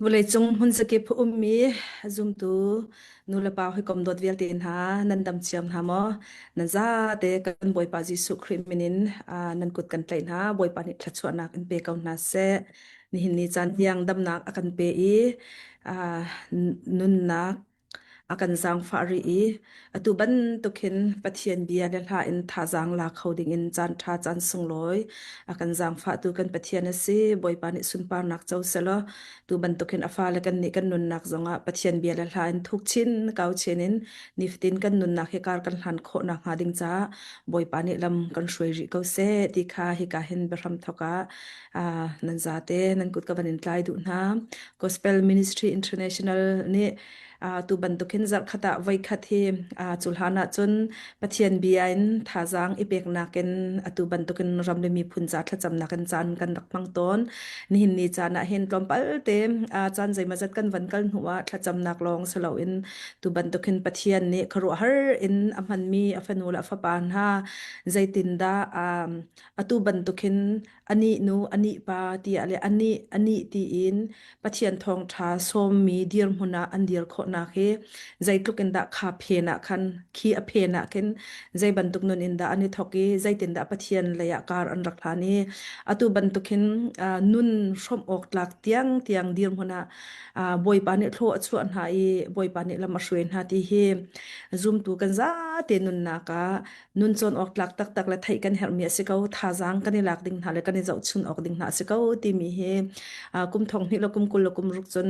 Vawleicung hmunzakip a ummi zumtu nulepa hawikom dawt vialte hna nan dam cio hna maw? Nan zate kan Bawipa Jesuh Khrih min in nan kut kan tlaih hna. Bawipa nih thluachuahnak in pe ko hna seh. Nihin ni caan tiang damnak a kan pe i nunnak A kan zaangfah rih i atu bantuk hin Pathian bia le hla in thazaang la kho dingin caanṭha caan sunglawi a kan zaangfahtu kan Pathian a si. Bawipa nih sunparnak co sehlaw tu bantuk hin a fale kannih kan nunnak zongah Pathian bia le hla in thuk chin kau chin in nifatin kan nunnak hi kar kan hlan khawh nakhnga ding caah Bawipa nih lam kan hruai rih ko seh ti kha hika hin biahram thawk ah nan zate nan kut ka van in tlai duh hna. Gospel Ministry International nih tu bantuk hin zarhkhat ah voikhat hi cu hlan ah cun Pathian bia in thazaang i peknak in atu bantuk in ram le miphun ca thlacamnak in caan kan rak hmang tawn. Nihin ni caan ah hin tlawmpal te caan zeimawzat kan van kal hnu ah thlacamnak lawng si loin tu bantuk hin Pathian nih khuaruahhar in a hmanmi a fanu le a fapa hna zeitindah atu bantuk hin anih nu anih pa tiah le anih anih tiin Pathian thawngṭha sawmmi dirhmun ah an dir khawhnak hi zeitluk in dah kha phen ah khan khi a phen ah khin zei bantuk nun in dah an i thawk i zeitindah Pathian lei ah kar an rak hlan i atu bantuk hin nun hrawmh awk tlak tiang tiang dirhmun ah Bawipa nih thlaw a chuah hna i Bawipa nih lam a hruai hna ti hi zumtu kan zate nunnak ah nun cawn awk tlak taktak le theih kan herhmi a si ko thazaang kan i lak ding hna le kan i zohchun awk ding hna a si ko timi hi kum thong hnih le kum 20 le kum ruk cun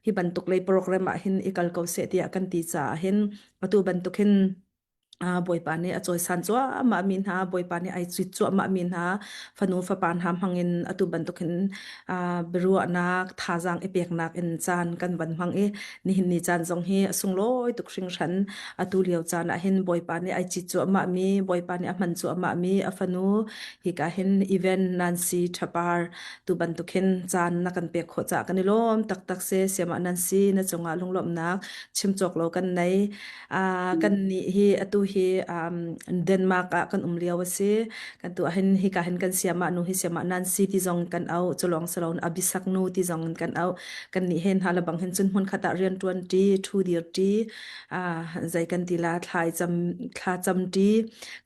hi bantuk lei program ah hin i kal ko seh tiah kan ti caah hin atu bantuk hin Bawipa nih a cawisan cuahmah mi hna Bawipa nih ai cuit cuahmah mi hna fanu fapa hna hmangin atu bantuk hin biaruahnak thazaang i peknak in caan kan van hmang i nihin ni caan zong hi a sunglawi tuk hringhran. Atu lio caan ah hin Bawipa nih ai cit cuahmah mi, Bawipa nih a hman cuahmah mi a fanu hika hin event Nancy Thapar tu bantuk hin caan na kan pek khawh caah kan i lawm taktak si. Siamah Nancy na cungah lunglawmhnak chim cawk lo kan nei. Kan nih hi atu hi Denmark ah kan um lio a si. Kan tu ah hin hika hin kan siamah nu hi siamah Nancy ti zong kan auh, culawng salon Abisak nu ti zong in kan auh. Kan nih hen hna le bang hin cun hmun khat ah rian ṭuan ṭi, ṭhu dir ṭi, zei kan ti la thlai cam thla cam ṭi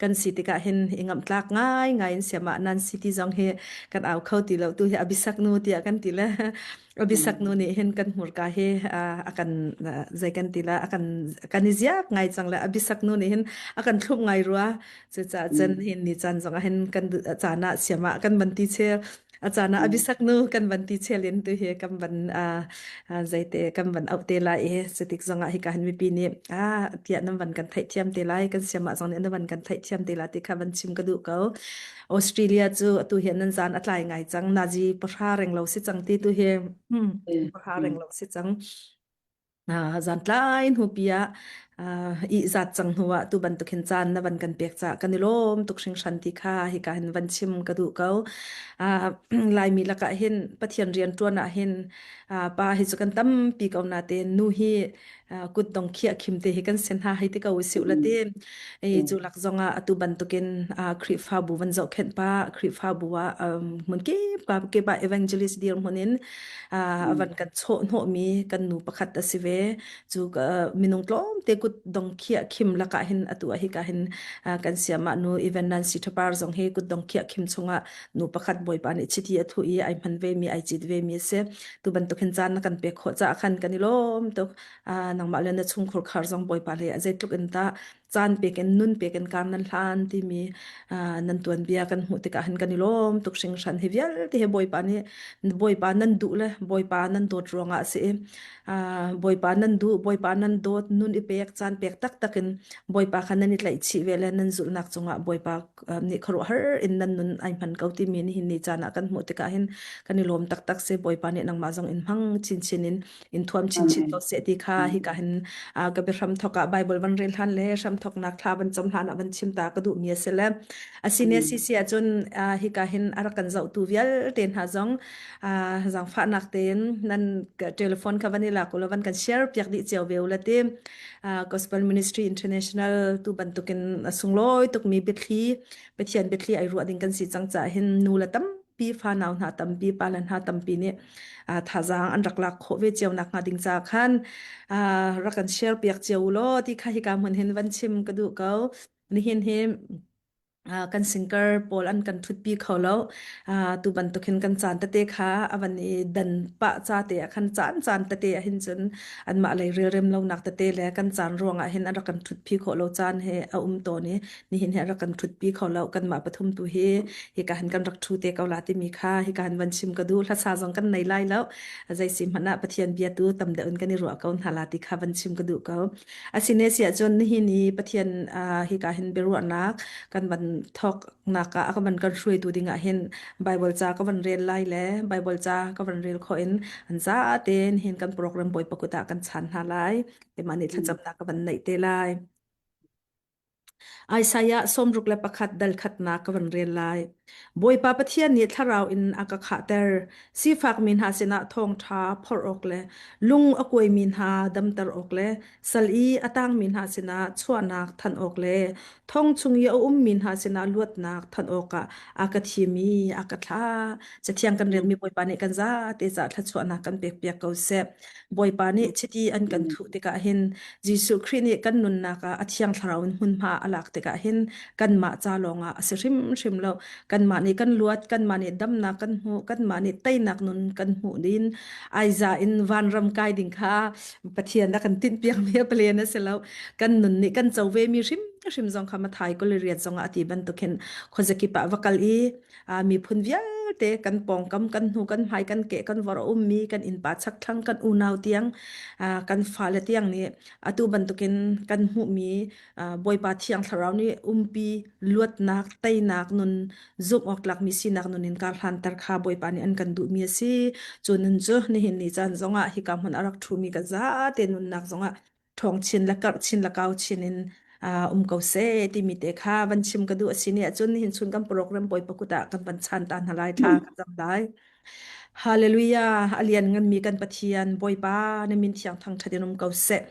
kan si tikah hin i ngamh tlak ngai ngai in siam ah nan si ti zong hi kan au kho ti lo tu hi abisak nu tiah kan ti le abisak nu nih hin kan hmurka hi a kan zei kan ti la a kan kan i ziak ngai cang le abisak nu nih hin a kan thlum ngai rua cucaah cun hin ni caan zong ah hin kan caan ah siam ah kan van ti chel A caan ah abisak nu kan van ti chelin tu hi kan van zeite kan van auh te lai i cutik zongah hika hin mipi nih ah tiah nan van kan theihthiam te lai kan siamah zong nih nan van kan theihthiam te lai ti kha van chim ka duh ko. Australia cu atu hi nan zan a tlai ngai cang nazi pahra reng lo si cang ti tu hi pahra reng lo si cang. Zantlai hnupi ah ihzat cang hnu ah tu bantuk hin caan na van kan pek caah kan i lawm tuk hringhran ti kha hika hin van chim ka duh ko. Laimi lakah hin Pathian rian ṭuan ah hin pa hi cu kan tampi ko natein nu hi kutdong khiah khim te hi kan si hna hei ti ko usih la ti. Cu lak zongah atu bantukin Khrihfabu van zohkhenh pa Khrihfabu ah hmun kip kip ah evangelist dirhmun in a van kan chawhhnawhmi kan nu pakhat a si ve. Cu minung tlawmte kut dong khiah khim lakah hin atu ah hika hin kan siamah nu even Nancy Thapar zong hi kut dong khiah khim chungah nu pakhat Bawipa nih chiti a thuh i ai hman ve mi ai cit ve mi a si. Tu bantuk hin caan na kan pek khawh caah khan kan i lawm tuk. Nangmah le na chungkhur khar zong Bawipa le zeitluk in dah caan pek in nun pek in kar nan hlan timi nan tuanbia kan hmuh tikah hin kan i lawm tuk hringhran hi vialte hi Bawipa nih Bawipa nan duh le Bawipa nan dawt ruangah a si i Bawipa nan duh Bawipa nan dawt nun i pek caan pek taktak in Bawipa kha nan i tlaihchih ve le nan zulhnak cungah Bawipa nih khuaruahhar in nan nun ai hman ko timi nihin ni caan ah kan hmuh tikah hin kan i lawm taktak si Bawipa nih nangmah zong in hmang chinchin in in thuam chinchin ko seh ti kha hika hin ka biahram thok ah Bible van rel hlan le hram thoknak thla van cam hlan ah van chim ta ka duh mi a si le asine sisi ahcun hika hin a rak kan zohtu vialte hna zong zaangfahnak tein nan telephone kha van i lak ulaw van kan share piak dih cio ve ula ti Gospel Ministry International tu bantukin a sunglawi tukmi biathli Pathian biathli ai ruah ding kan si cang caah hin nu le tam. tampi fanau hna tampi pale hna tampi nih thazaang an rak lak khawh ve cio nak hnga ding ca khan rak kan share piak cio u law ti kha hika hmun hin van chim ka duh ko. Nihin hi kan singer pawl an kan ṭhutpi kho lo. Tu bantuk hin kan caan tete kha a van i dan pah ca te ah khan caan caan tete ah hin cun anmah lei relrem lonak tete le kan caan ruangah hin an rak kan ṭhutpi khawh lo caan he a um tawn i nihin hi an rak kan ṭhutpi kho lo. Kanmah pathum tu hi hika hin kan rak ṭhu te ko la timi kha hika hin van chim ka duh. Hlasa zong kan nei lai lo. Zei si hmanh ah Pathian bia tu tam deuh in kan i ruah ko hna la ti kha van chim ka duh ko. Asine siah cun nihin i Pathian hika hin biaruahnak kan van thawknak ah a kan van kan hruaitu ding ah hin Bible ca ka van rel lai le Bible ca ka van rel khawh in an za tein hin kan program Bawipa kut ah kan chan hna lai. Keimah nih thlacamnak ka van neih te lai. Isaiah 61 dal khatnak ka van rel lai. Bawipa Pathian nih thlarau in a ka khahter. Sifakmi hna sinah thawngṭha phorh awk le lung a kuaimi hna damter awk le sal i a tangmi hna sinah chuahnak thanh awk le thong chung i a ummi hna sinah luatnak thanh awkah a ka thim i a ka thlah. Cathiang kan relmi Bawipa nih kan zate cah thluachuahnak kan pekpiak ko seh. Bawipa nih chiti an kan thuh tikah hin Jesuh Khrih nih kan nunnak ah a Thiang Thlarau in hmunhma a lak tikah hin kanmah ca lawngah a si hrimhrim lo. Kanmah nih kan luat, kanmah nih damnak kan hmuh, kanmah nih teinak nun kan hmuh din aiza in vanram kai ding kha Pathian a kan tinhpiakmi a plan a si lo. Kan nun nih kan co vemi hrimhrim zong kha Mathai kul le riat zongah a ti bantuk hin khuazakip ah va kal i miphun vialte kan pawngkam kan hnu kan hmai kan ke kan vor a ummi kan innpa chakthlang kan unau tiang kan fale tiang nih atu bantukin kan hmuhmi Bawipa Thiang Thlarau nih umpi luatnak teinak nun zumh awk tlakmi sinak nun in kar hlanter kha Bawipa nih an kan duhmi a si. Cu nun cu nihin ni caan zongah hika hmun a rak ṭhumi kan zate nunnak zongah ṭhawng chin le karh chin le kau chin in um ko seh timi te kha van chim ka duh a si ni ahcun nihin chun kan program Bawipa kut ah kan van chan ta hna lai thla kan cam lai. Hallelujah! A lian nganmi kan Pathian, Bawipa, na min thiang thangṭhat in um ko seh.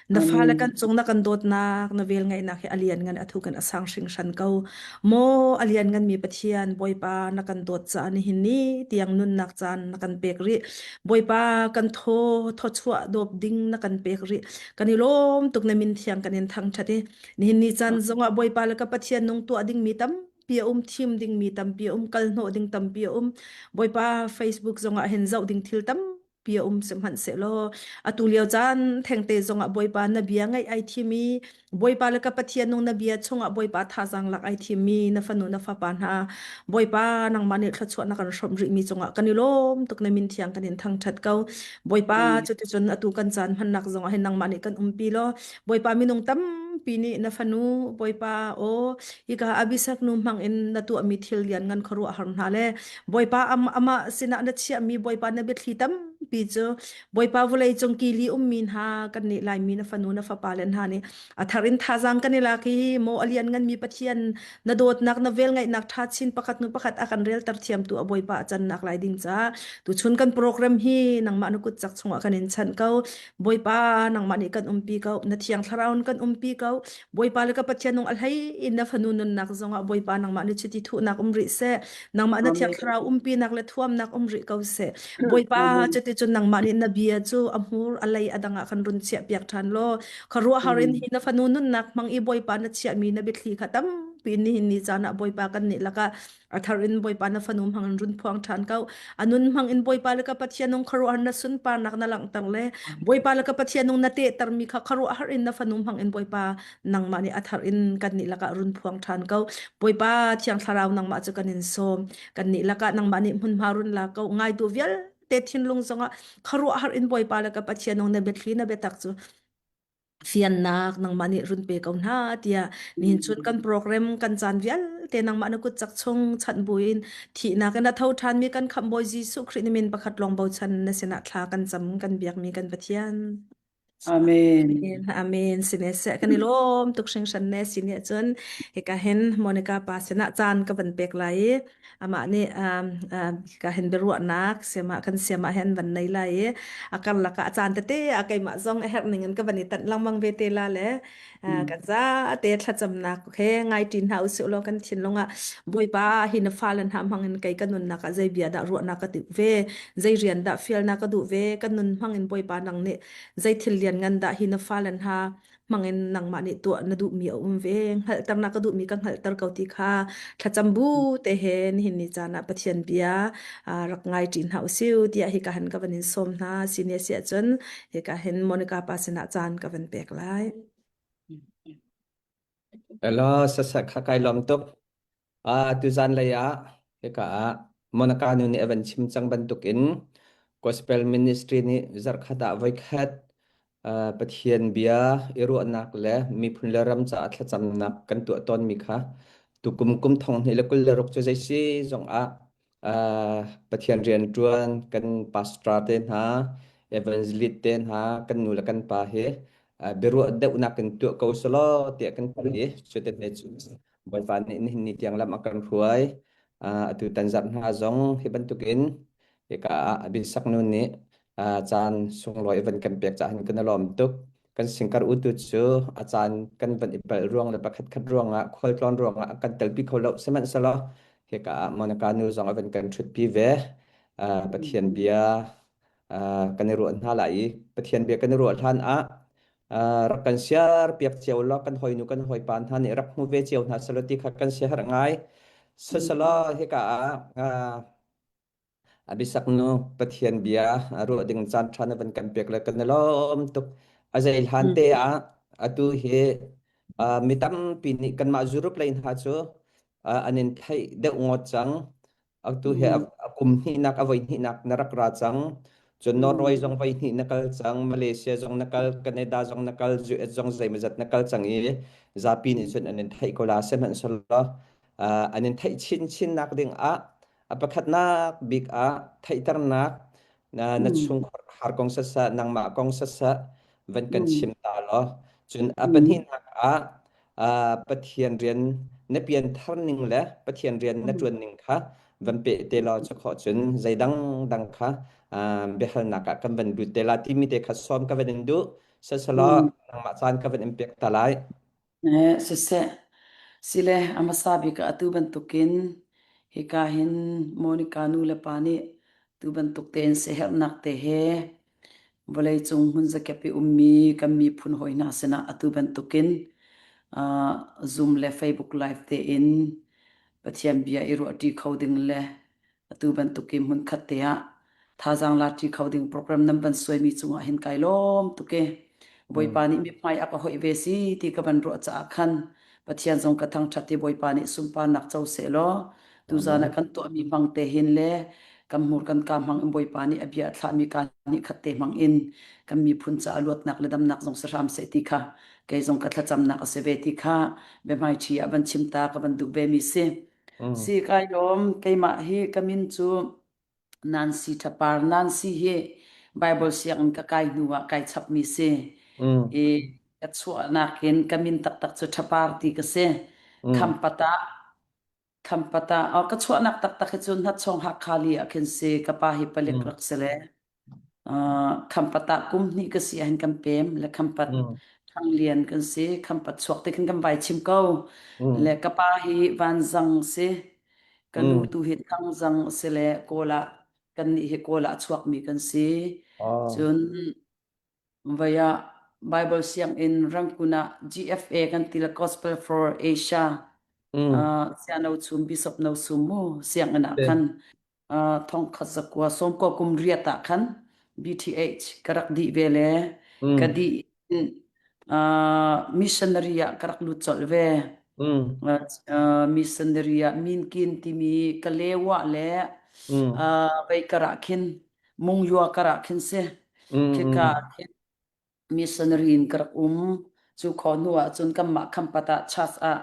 Na fale Amen. kan cung na kan dawtnak, na vel ngaihnak hi a lian ngan a thu kan a sang hringhran ko. Maw a lian nganmi Pathian, Bawipa, na kan dawt caah nihin ni tiang nunnak caan na kan pek rih. Bawipa, kan thaw, thawchuah dawp ding na kan pek rih. Kan i lawm tuk na min thiang kan in thangṭhat i nihin ni caan zongah Bawipa le ka Pathian nung tuah dingmi tam tampi a um thim dingmi tampi a um kal hnawh ding tampi a um Bawipa Facebook zongah hin zoh ding thil tampi a um sihmanhsehlaw atu lio caan thengte zongah Bawipa na bia ngaih ai thim i Bawipa le ka Pathian nung na bia chungah Bawipa thazaang lak ai thim mi na fanu na fapa hna Bawipa nangmah nih thluachuah na kan hrawmh rih mi cungah kan i lawm tuk na min thiang kan in thangthat ko Bawipa Amen. cuticun atu kan caan hmannak zongah hin nangmah nih kan umpi law Bawipa minung tampi nih na fanu Bawipa aw hika Abisak nu hmang in na tuahmi thil lian ngan khuaruahhar hna le Bawipa am amah sinah na chiahmi Bawipa na biathli tampi cu Bawipa vawlei cung kili ummi hna kan nih Laimi na fanu na fapa le hna nih a thar in thazaang kan i lak i maw a lian nganmi Pathian na dawtnak na velngeihnak ṭha chin pakhat hnu pakhat a kan relter thiamtu a Bawipa a cannak lai ding caah tuchun kan program hi nangmah na kut cak chungah kan in chanh ko Bawipa nangmah nih kan umpi ko na thiang thlarau in kan umpi ko Bawipa le ka Pathian nung a hlei in na fanu nunnak zongah Bawipa nangmah nih chiti thuhnak um rih seh. Nangmah na thiang Amen. thlarau umpinak le thuamnak um rih ko seh. Bawipa Amen. cuti cun nangmah nih na bia cu a hmur a lei a dang ah khan run chiah piak ṭhan law khuaruahhar in Amen. hi na fanu nunnak hmang i Bawipa na chiahmi na biathli kha tampi nihin ni caan ah Bawipa kan nih lakah a thar in Bawipa na fanu hmang in run phuang ṭhan ko. A nun hmang in Bawipa le ka Pathian nung khuaruahhar na sunparnak na langhter le Bawipa le ka Pathian nung na tehtermi kha khuaruahhar in na fanu hmang in Bawipa nangmah nih a thar in kannih lakah run phuang ṭhan ko. Bawipa Thiang Thlarau nangmah cu kan in sawm. Kannih lakah nangmah nih hmunhma run la ko. Ngaitu vialte thinlung zongah khuaruahhar in Bawipa le ka Pathian nung na biathli na biatak cu fiannak nangmah nih run pe ko hna tiah nihin chun kan program kan caan vialte nangmah na kut cak chung chanh buin thihnak in a tho ṭhanmi kan khamh Bawi Jesuh Khrih na min pakhat lawng bochan na sinah thla kan cam kan biakmi kan Pathian. Amen. Amen. Amen. Sine seh kan i lawm tuk hringhran ne sine cun hika hin Monica pa sinah caan ka van pek lai i amah nih hika hin biaruahnak siama kan siama hen van nei lai i a karlak ah a caan tete ah keimah zong a herh ning in ka van i tanh lengmang ve te la le kan za te thlacamnak he ngai ṭin hna usih law kan thinlung ah Bawipa hi na fale hna hmang in kei ka nunnak ah zei bia dah ruahnak ka duh ve zei rian dah fialnak ka duh ve ka nun hmang in Bawipa nang nih zei thil lian ngan dah hi na fale hna hmang in nangmah nih tuah na duhmi a um ve hngalhter na ka duhmi ka hngalhter ko ti kha thlacam bu te he nihin ni caan ah Pathian bia rak ngai ṭi hna usih tiah hika han ka van in sawm hna sini a si ahcun hika hin Monica pa sinah caan ka van pek lai. Hello, sasa kha kai lawm tuk. Tuzan lei ah hika ah Monica nu nih a van chim cang bantukin Gospel Ministry nih zarhkhat ah voikhat Pathian bia i ruahnak le miphun le ram caah thlacamnak kan tuah tawnmi kha tukum kum 2026 cu zeisi zongah Pathian rianṭuan kan pastor te hna, evangelist te hna, kan nu le kan pa hi biaruah deuhnak in tuah ko selaw tiah kan ti i cutete cu Bawipa nih nihin ni tiang lam a kan hruai. Atu tan zarh hna zong hi bantukin hika ah Abisak nu nih caan sunglawi van kan pek caah hin kan i lawm tuk. Kan singkar utu cu a caan kan van i palh ruang le pakhat khat ruangah khualtlawn ruangah a kan telpi kho lo. Sihmanhsehlaw hika ah Monica nu zong a van kan ṭhutpi ve. Pathian bia kan i ruah hna lai i Pathian bia kan i ruah hlan ah rak kan siar piak cio law kan hawinu kan hawipa hna nih rak hmu ve cio hna selaw ti kha kan siaherh ngai. Siselaw hika ah Abisak nu Pathian bia ruah ding caan ṭha na van kan pek le kan i lawm tuk. A zei hlan te ah atu hi mi tampi nih kanmah Europe lei hna cu an in theih deuh ngawt cang. Atu hi a kum hnihnak a voi hnihnak na rak ra cang. Cun Norway zong voi hnih na kal cang, Malaysia zong na kal, Canada zong na kal, US zong zeimawzat na kal cang i zapi nih cun an in theih ko la. Sihmanhsehlaw an in theih chinchin nak ding ah A pakhatnak bik ah theihternak na chungkhar kong sasah nangmah kong sasah van kan chim ta law cun a pahnihnak ah Pathian rian na pianthar ning le Pathian rian na ṭuan ning kha van peh te law cu khawh cun zeidang dang kha biahalnak ah kan van lut te la timi te kha sawm ka van in duh sasalaw nangmah caan ka van in pek ta lai. Siseh, sile a hmasa bik ah atu bantukin hika hin Monica nu le pa nih tu bantuk tein siaherhnak te he vawleicung hmun zakip i ummi kan miphun hawi hna sinah atu bantukin Zoom le Facebook Live tein Pathian bia i ruahṭi kho ding le Atu bantuk i hmunkhat te ah thazaang laṭi kho ding program nan van suaimi cungah hin kai lawm tuk i Bawipa nih mithmai a ka hoih ve si ti ka van ruah caah khan Pathian zong ka thangṭhat i Bawipa nih sunparnak co sehlaw tuzaan ah kan tuahmi hmang te hin le kan hmur kan ka hmang in Bawipa nih a bia a thlahmi ka nih khat te hmang in kan miphun caah luatnak le damnak zong si hram seh ti kha kei zong ka thlacamnak a si ve ti kha biahmaiṭhi ah van chim ta ka van duh ve mi si. Si kai lawm keimah hi ka min cu Nancy Ṭhapar. Nancy hi Bible sianginn ka kai hnu ah kai chapmi si. I ka chuahnak in ka min taktak cu Ṭhapar ti ka si. Khampata Khampata oh, ka chuahnak taktak hi cu Hnatchawng Hakha li ah khin si. Ka pa hi palik rak si le. Khampat ah kum hnih ka si ahhin kan pem le Khampat Thanglian kan si. Khampat chuak te khin kan vai chim ko. Le ka pa hi Vanzang si. Ka nu tu hi Thangzang si le Kawl ah kannih hi Kawl ah a chuakmi kan si. Cun Voi ah Bible sianginn Rangoon ah GFA kan ti le Gospel for Asia Siano Chum Bishop No Sum mu sianginn ah khan thongkhat zakua sawmkua kum riat ah khan BTH ka rak dih ve le ka dih missionary ah ka rak lut colh ve. Missionary ah Minkin timi Kalewa le vei karah khin Mungyua karah khin si. Khika khin missionary in ka rak um. Cu khawh hnu ah cun kanmah Khampat ah church ah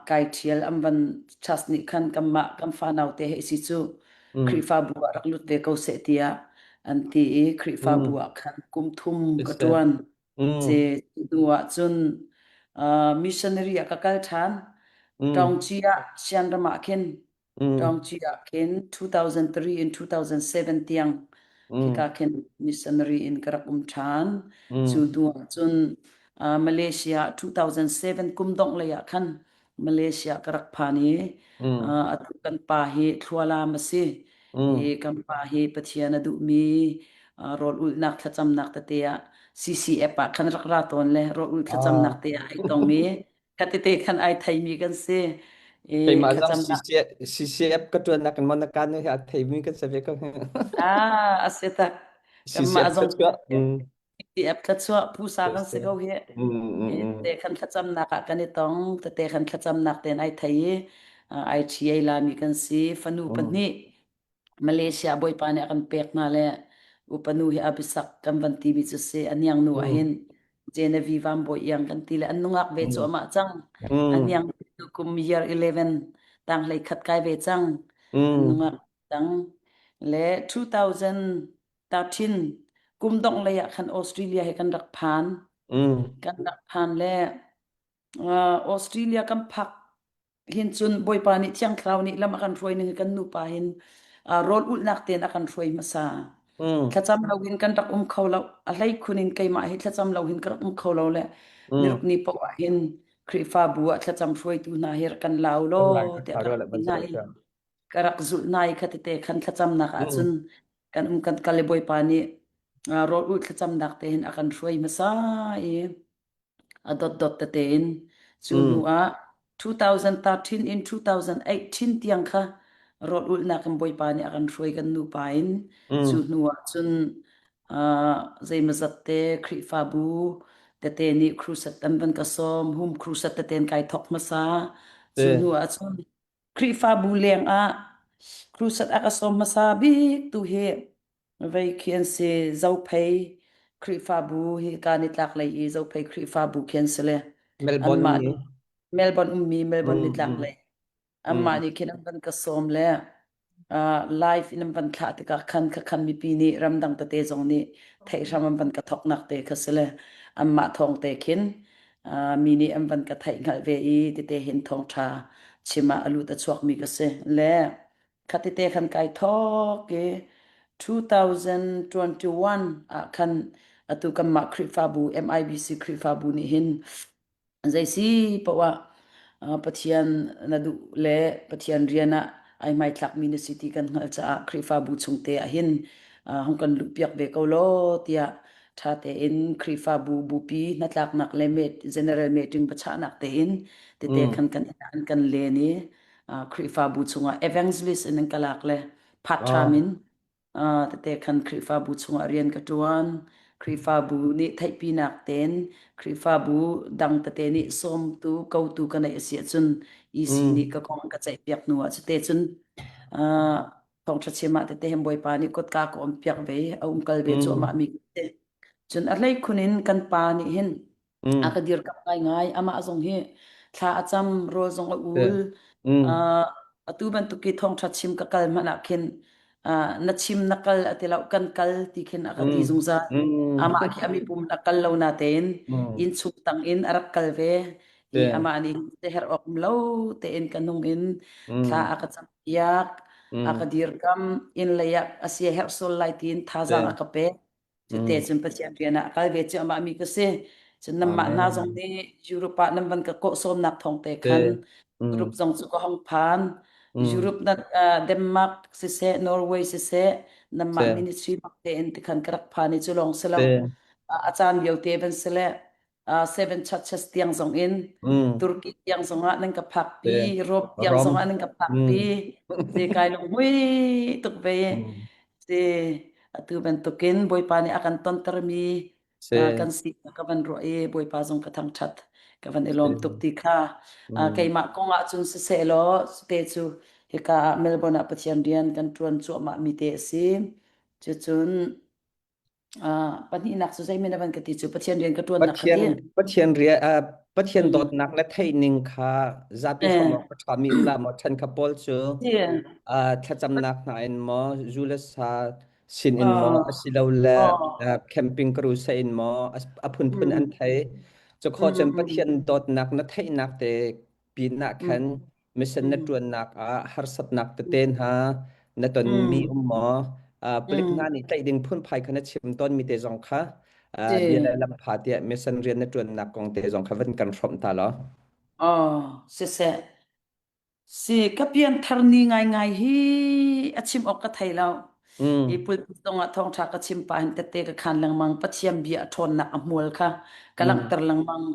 kai ṭhial an van church nih khan kanmah kan fanau te he si cu Khrihfabu ah rak lut ve ko seh tiah an ti i Khrihfabu Mm. ah khan kum thum ka Siseh. ṭuan. Mm. Ce hnu ah cun missionary ah ka kal ṭhan. Mm. Ṭawngci ah Sianram ah khin Mm. Ṭawngci ah khin 2003 in 2007 tiang khika Mm. khin missionary in ka rak um ṭhan. Cu Mm. hnu ah cun Malaysia 2007 kum dongh lei ah khan Malaysia ka rak phan i Mm. atu kan pa hi Thlualam a si. I Mm. kan pa hi Pathian a duhmi rawl ulhnak thlacamnak tete ah CCF ah khan rak ra tawn le rawl ulh thlacamnak Ah. te ah ai tong i khatete khan ai theimi kan si. I Keimah zong thlacamnak CCF ka ṭuannak in mon na kan hi a theimi kan si ve ko. ah a si tak. Kanmah CCF ka zong chuah. Mm. CCF thlachuah phusa kan si Siseh. ko hi. Mm, mm, I mm. te khan thlacamnak ah kan i tong tete khan thlacamnak ten ai thei i ai ṭhi ai lami kan si fanu Mm. pahnih Malaysia bawipa nih a kan pek hna le upanu hi abisak kan van timi cu si aniang nu Mm. ahhin Genevieve Van Bawi Iang kan ti le an nungak ve cu Mm. amah cang Mm. aniang tu kum year 11 tang hlei khat kai ve cang an Mm. nungak cang le 2013 kum dongh lei ah khan Australia he kan rak phan Mm. kan rak phan le Australia kan phak hin cun Bawipa nih Thiang Thlarau nih lam a kan hruai ning kan nupa hin rawl ulhnak tein a kan hruai hmasa. Mm. Thlacam lo hin kan rak um kho lo. A hlei khun in keimah hi thlacam lo hin ka rak um kho lo le Mm. niruk ni poah ah hin Khrihfabu ah thlacam hruaitu hna hi rak kan lau Kan lai law ka tiah kha ka ro rak le ti ban hna zo i ka. ka rak zulh hna i khatete khan thlacamnak ah Mm. cun kan um kan kal i Bawipa nih rawl ulh thlacamnak te hin a kan hruai hmasa i a dotdot tete in cu hnu Mm. ah 2013 in 2018 tiang kha rawl ulhnak in Bawipa nih a kan hruai kan nupa in cu Mm. hnu ah cun zeimazat te Khrihfabu tete nih crusade an van ka sawm hum crusade tete in kai thok hmasa cu Te. hnu ah cun Khrihfabu leng ah crusade a ka sawm hmasa bik tu hi Vei khi an si. Zophei Khrihfabu hi ka nitlak lei i Zophei Khrihfabu khi an si le Melbourne anmah mi. nih Melbourne ummi Melbourne Mm. nitlak Mm. lei anmah Mm. nih khin an van ka sawm le live in an van thlah tikah khan kha khan mipi nih ramdang tete zong nih theih hram an van ka thoknak te kha si le anmah thawng te khin mi nih an van ka theih hngalh ve i tete hin thawngṭha chim ah a lut a chuakmi ka si le Khatite khan kai thawk i 2021 ah khan atu kanmah Khrihfabu MIBC Khrihfabu nih hin zeisi poah ah Pathian na duh le Pathian rian ah ai hmaithlakmi na si ti kan hngalh caah Khrihfabu chung te ah hin hong kan luhpiak ve ko law tiah ṭha tein Khrihfabu bupi hnatlaknak le general meeting biachahnak tein tete Mm. khan kan an kan len i Khrihfabu chungah evangelist in an ka lak le part time Oh. in tete khan Khrihfabu chungah rian ka ṭuan. Khrihfabu nih theihpinak tein Khrihfabu dang tete nih sawmtu kotu ka neih a si ahcun EC nih Mm. ka kong ka ceihpiak hnu ah cute cun thawngṭha chim ah tete hin Bawipa nih kutka ka um piak ve a um kal ve Mm. cuahmah mi cun a hleikhun in kan pa nih hin a Mm. ka dirkamh ngaingai. Amah zong hi thla a cam, rawl zong a Te. ul. Mm. Uh, atu bantuk i thawngṭha chim ka kal hmanh ah khin uh, na chim na kal a ti lo kan kal ti khin a ka ti Mm. zungzal. Mm. Amah khi a mipum na kal lo na tein Mm. inn chung tang in a rak kal ve i Te. amah nih te herh awk um lo tein ka nung in thla Mm. a ka cam piak a ka Mm. dirkam inn lei ah a sia herh sual lai tiin thazaang a Te. ka pek Cute Mm. cun Pathian rian ah a kal ve cuahmah mi ka si. Cun nanmah hna zong Amen. nih Europe ah nan van ka kawh sawmnak thawng te khan Te. Europe Mm. zong cu ka hong phan. Mm. Europe na Denmark siseh, Norway siseh, nanmah Te. ministry bak tein tikhan ka rak phan i cu lawng si lo. Te. A caan lio te van si le Seven Churches tiang zong in Mm. Turkey tiang zong ah nan ka Te. phakpi, Europe tiang Rom. zong ah nan ka phakpi. Mm. Si kai lung hui tuk ve. Mm. Si atu bantukin Bawipa nih a kan tontermi Te. kan si ka van ruah i Bawipa zong ka thangṭhat ka van i Te. lawm tuk ti kha Mm. keimah kong ah cun siseh law te cu hika ah Melbourne ah Pathian rian kan ṭuan cuahmah mi te a si. Cucun pahnihnak cu zeimen a van ka ti cu Pathian rian ka ṭuannak kha Pathian ti. Pathian ria Pathian Mm. dawtnak le theihning kha zapi hrawm Eh, awk a ṭhami um la maw ṭhen kha pawl cu si. thlacamnak hna in maw zu le sa Sin in maw Oh, asilole oh, camping karusa in maw a phunphun an mm, thei. Cu mm, kho cun mm, Pathian dawtnak na theihnak te pinah mm, khan mission na mm, ṭuannak ah harsatnak tete hna na tonmi mm, um maw palik hna mm, nih tlaih ding phunphai kha na chim tawnmi te zong kha bia le si, lam pha tiah mission rian na ṭuannak kong te zong kha van kan hrawmh ta law. oh, siseh. Si ka pianthar ni ngaingai hi a chim awk ka thei lo. Hi Mm, pulpit zongah thawngṭha ka chim pah hin tette ka khan lengmang Pathian bia a ṭhawnnak a hmual kha ka mm, langhter lengmang.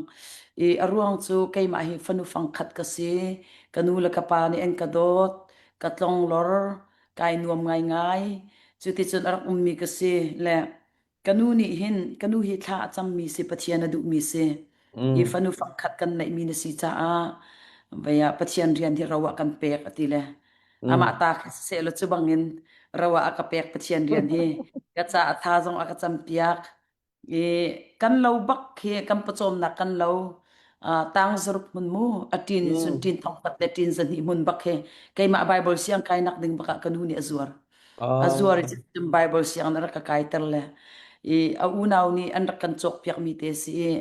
I a ruang cu keimah hi fanu fangkhat ka si. Ka nu le ka pa nih an ka dawt, ka tlonglor, kai nuam ngaingai. Cuticun a rak ummi ka si. Le Ka nu nih hin ka nu hi thla a cammi si Pathian a duhmi si. Hi mm, fanu fangkhat kan neihmi na si caah vei ah Pathian rian hi ro ah kan pek a ti le amah mm, ta kha siseh law cu bangin ro ah a ka pek Pathian rian hi ka caah tha zong a ka campiak i kan lo bak khi kan pawcawmnak kan lo tang zaruk hmun mu a ṭin in cun mm. ṭin thong khat le ṭin zahnih hmun bak khi keimah Bible siang kainak ding bakah ka nu nih a zuar. A zuar Oh, i cun Bible sianginn a rak ka kaiter le i a unau nih an rak kan cawkpiakmi te si i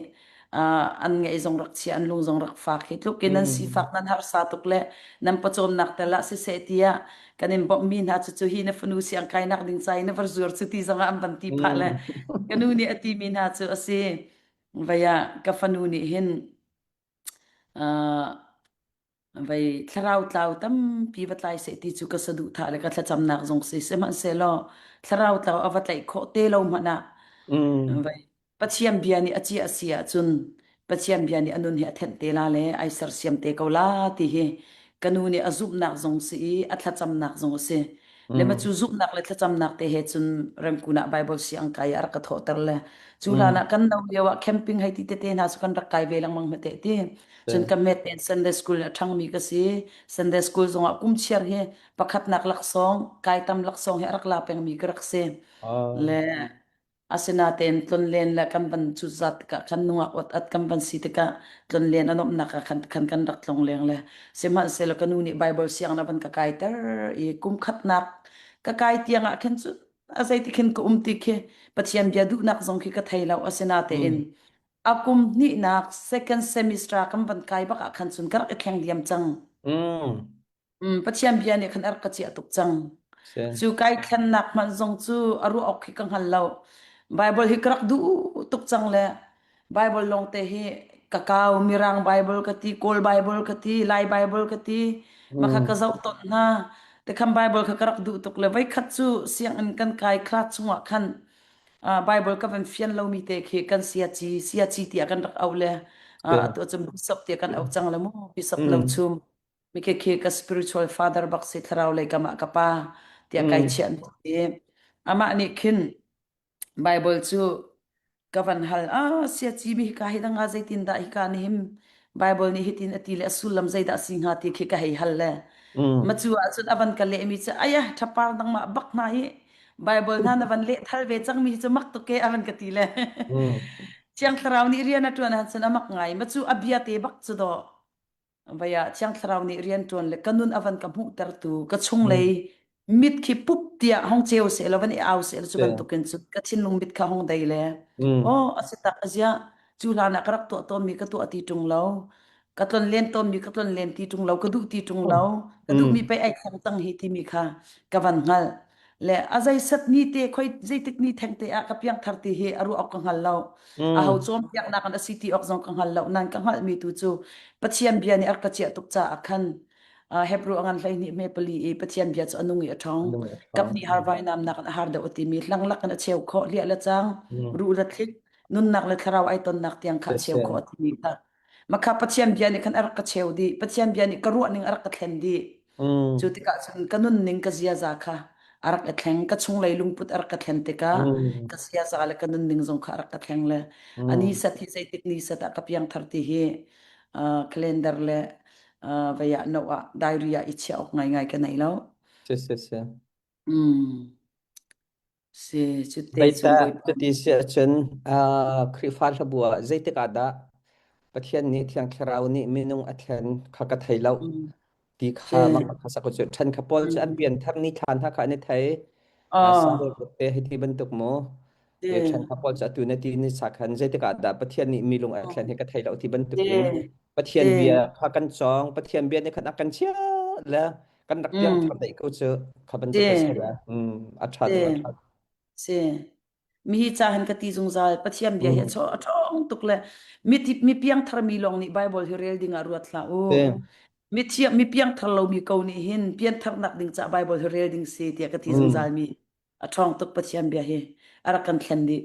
an ngaih zong rak chia an lung zong rak fak hi tluk in nan sifak mm, nan harsa tuk le nan pawcawmnak tel ah siseh tiah kan in bawmhmi hna cu cu hi na fanu siang kainak ding ca i na var zuar cu ti zong ah an van ti phah le mm, ka nu nih a timi hna cu a si vei ah ka fanu nih hin vei thlarau tlau tampi va tlai seh ti cu ka saduhthah le ka thlacamnak zong si sihmanhsehlaw thlarau tlau a va tlaih khawh te lo hmanh ah mm, vei Pathian bia nih a ciah a si ahcun Pathian bia nih a nun hi a thenh te la le ai sersiam te ko la ti hi ka nu nih a zumhnak zong si i a thlacamnak zong a si le ma mm, cu zumhnak le thlacamnak te he cun Remkun ah Bible siang kai a rak ka thawhter le cu hlan mm. ah kan no lio ah camping hei ti tete hna cu kan rak kai ve lengmang hme te ti Cun ka met tein Sunday school a ṭhangmi ka si. Sunday school zongah kum chiar hi pakhatnak laksawng, kai tam laksawng hi a rak la pengmi ka rak si. Oh, Le asinain tlonlen le kan van cutzat tikah khan nungak ot at kan van si tikah tlonlen a nuamhnak ah khan khan kan rak tlong leng le sihmanhsehlaw ka nu nih Bible sianginn a van ka kaiter i kum khatnak ka kai tiang ah khin cu a zeiti khin ka um ti khi Pathian bia duhnak zong khi ka thei lo asinatein mm, A kum hnihnak second semester kan van kai bak ah khan cun ka rak i thleng diam cang. mm. Pathian bia nih khan a rak ka ciah tuk cang. Si. Cu kai thlennak hmanh zong cu a ruah awk khi ka hngal lo. Bible hi ka rak duh tuk cang le Bible lawng te hi ka kau Mirang Bible ka ti, Kawl Bible ka ti, Lai Bible ka ti, maka ka Mm, zoh ton hna. Te khan Bible kha ka rak duh tuk le voikhat cu sianginn kan kai class chungah khan Bible ka van fian lomi te khi kan siaci siaci tiah kan rak auh le si. atu cun bishop tiah kan auh cang le mu bishop lo Mm, chum mi khi khi ka spiritual father bak si thlarau lei kam ah ka pa tiah kai mm, chiah ti amah nih khin Bible cu ka van hal ah siaci mi hika hi danga zeitin dah hika ni him Bible nih hitin a ti le a sullam zeidah a si hnga ti khi ka hei hal le mm, macu ahcun a van ka lehmi cu ayah thapar nangmah bak hna hi Bible hna na van leh thal ve cangmi hi cu mak tuk ke a van ka ti le mm, Thiang Thlarau nih rian a ṭuan ahcun a mak ngai macu a bia te bak cu dawh Vai ah Thiang Thlarau nih rianṭuan le ka nun a van ka hmuhtertu ka mm. chunglei mit khi pup tiah hong ceu seh law van i au seh law cu Si. bantukin cun ka thinlung mit kha hong dei le Mm, aw a si tak a ziah cu hlan ah ka rak tuah tawnmi ka tuah ti ṭung lo ka tlon len tawnmi ka tlon len ti ṭung lo ka duh ti ṭung lo ka duhmi mm, pei ai thleng cang hi timi kha ka van hngalh le a zeisat ni te khoi zeitik ni theng te ah ka piangthar ti hi a ruah awk ka hngal lo aho mm. cawnpiaknak an a si ti awk zong ka hngal lo nan ka hngalhmi tu cu Pathian bia nih a rak ka ciah tuk caah khan Hebrew a ngan 12 hme pali i Pathian bia cu a nung i a ṭhawng Nung a kap ṭhawng. nih har vainam nak in a har deuh a timi langlak in a cheu khawh hliah le cang Mm. ruh le thlik nunnak le thlarau ai tonnak tiang kha Si, a cheu si. khawh a timi kha Makha Pathian bia nih khan a rak ka cheu dih Pathian bia nih ka ruah ning a rak ka thlen dih Mm, Cu tikah cun ka nunning ka ziaza kha a rak i thleng. Ka chunglei lungput a rak ka thlen tikah mm, ka ziaza le ka nunning zong kha a rak ka thleng le a ni mm. set hi zeitik ni set ah ka piangthar ti hi calendar le vei ah note ah diary ah i chiah awk ngaingai ka nei lo. Si, si, si. Mm. Si cu te cun Zeicah Bawipa. cuti si ahcun Khrihfa hlabu ah zeitik ah dah Pathian nih Thiang Thlarau nih minung a thlen kha ka thei lo Mm. ti Si. kha mah kha sak cu ṭhen kha Paul cu an Mm. pianthar ni thla hna kha an i thei. Sare Oh, te hei ti bantuk mu te e ṭhen kha pawl cu atu na ti ni sa khan zeitik ah dah Pathian nih mi lung a thlen hi ka thei lo ti bantuk te in Pathian te bia kha kan cawng Pathian bia nih khan a kan chia le kan rak piang mm thar dei ko cu kha bantuk ka te si le mm a ṭha te tuk a ṭha si mi hi ca hin ka ti zungzal Pathian bia hi a mm chaw a ṭhawng tuk le mi mi piangthar mi lawng nih Bible hi rel ding ah ruat hlah u te mi thiam mi piangthar lo mi ko nih hin piantharnak ding ca Bible hi rel ding si tiah ka ti mm zungzal mi a ṭhawng tuk Pathian bia hi a rak kan thlen dih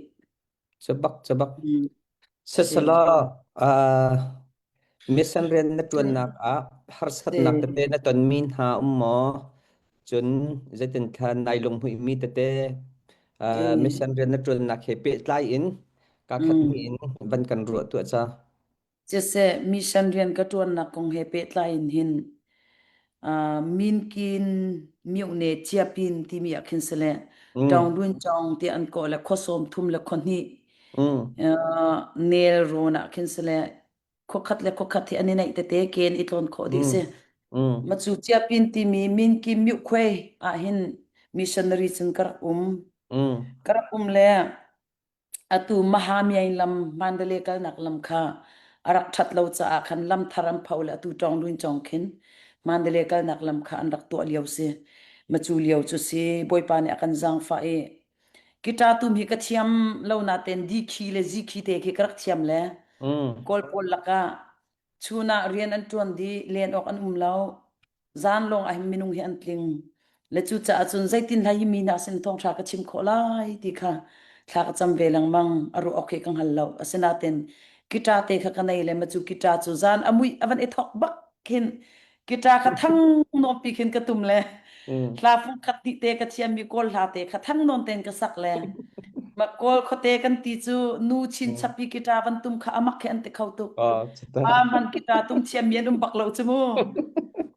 cabak cabak mm si sasala uh, mission rian na ṭuannak ah harsatnak si tete na tonmi hna um maw Cun zeitinthla nai lunghmuihmi tete si mission rian na ṭuannak he pehtlai in kakhat hnih mm in van kan ruah tuah ca. Siseh, mission rian ka ṭuannak kong he pehtlai in hin uh, Minkin Myone Chiapin timi ah khin sile Mm, Ṭawnglun Cawng ti an kawh le khua sawm thum le khua hnih mm, uh, nel rawn ah khin sile khuakhat le khuakhat hi an i naih tete ken i tlawn khawh dih si. mm, mm, Macu Chiapin timi Minkin Myukhuai ah hin missionary cun ka rak um. mm, Ka rak um le Atu Mahamiain lam Mandalay kalnak lam kha a rak ṭhat lo caah khan lam thar an pho le atu Ṭawnglun cawng khin Mandalay kalnak lam kha an rak tuah lio si. Macu lio cu si Bawipa nih a kan zaangfah i guitar tum hi ka thiam lo natein di khi le zi khi te khi ka rak thiam le mm, Kawl pawl lakah chun ah rian an ṭuan dih len awk an um lo. Zan lawng ah hin minung hi an tling. Le cucaah cun zeitin hlei hi mi hna sin thawngṭha ka chim khawh lai ti kha thla ka cam ve lengmang. A ruah awk hi ka hngal lo. Asinain guitar te kha ka nei le macu guitar cu zan a muih a van i thawk bak khin guitar kha thang nawn pi khin ka tum le mm. hla fung khat hnih te ka thiammi kawl hla te kha thang nawn tein ka sak le ma kawl khuate kan ti cu nu chin Mm. chap i guitar van tum kha amak khi an ti kho tuk. Oh, cita. Pa man guitar tum thiammi an um bak lo cu mu.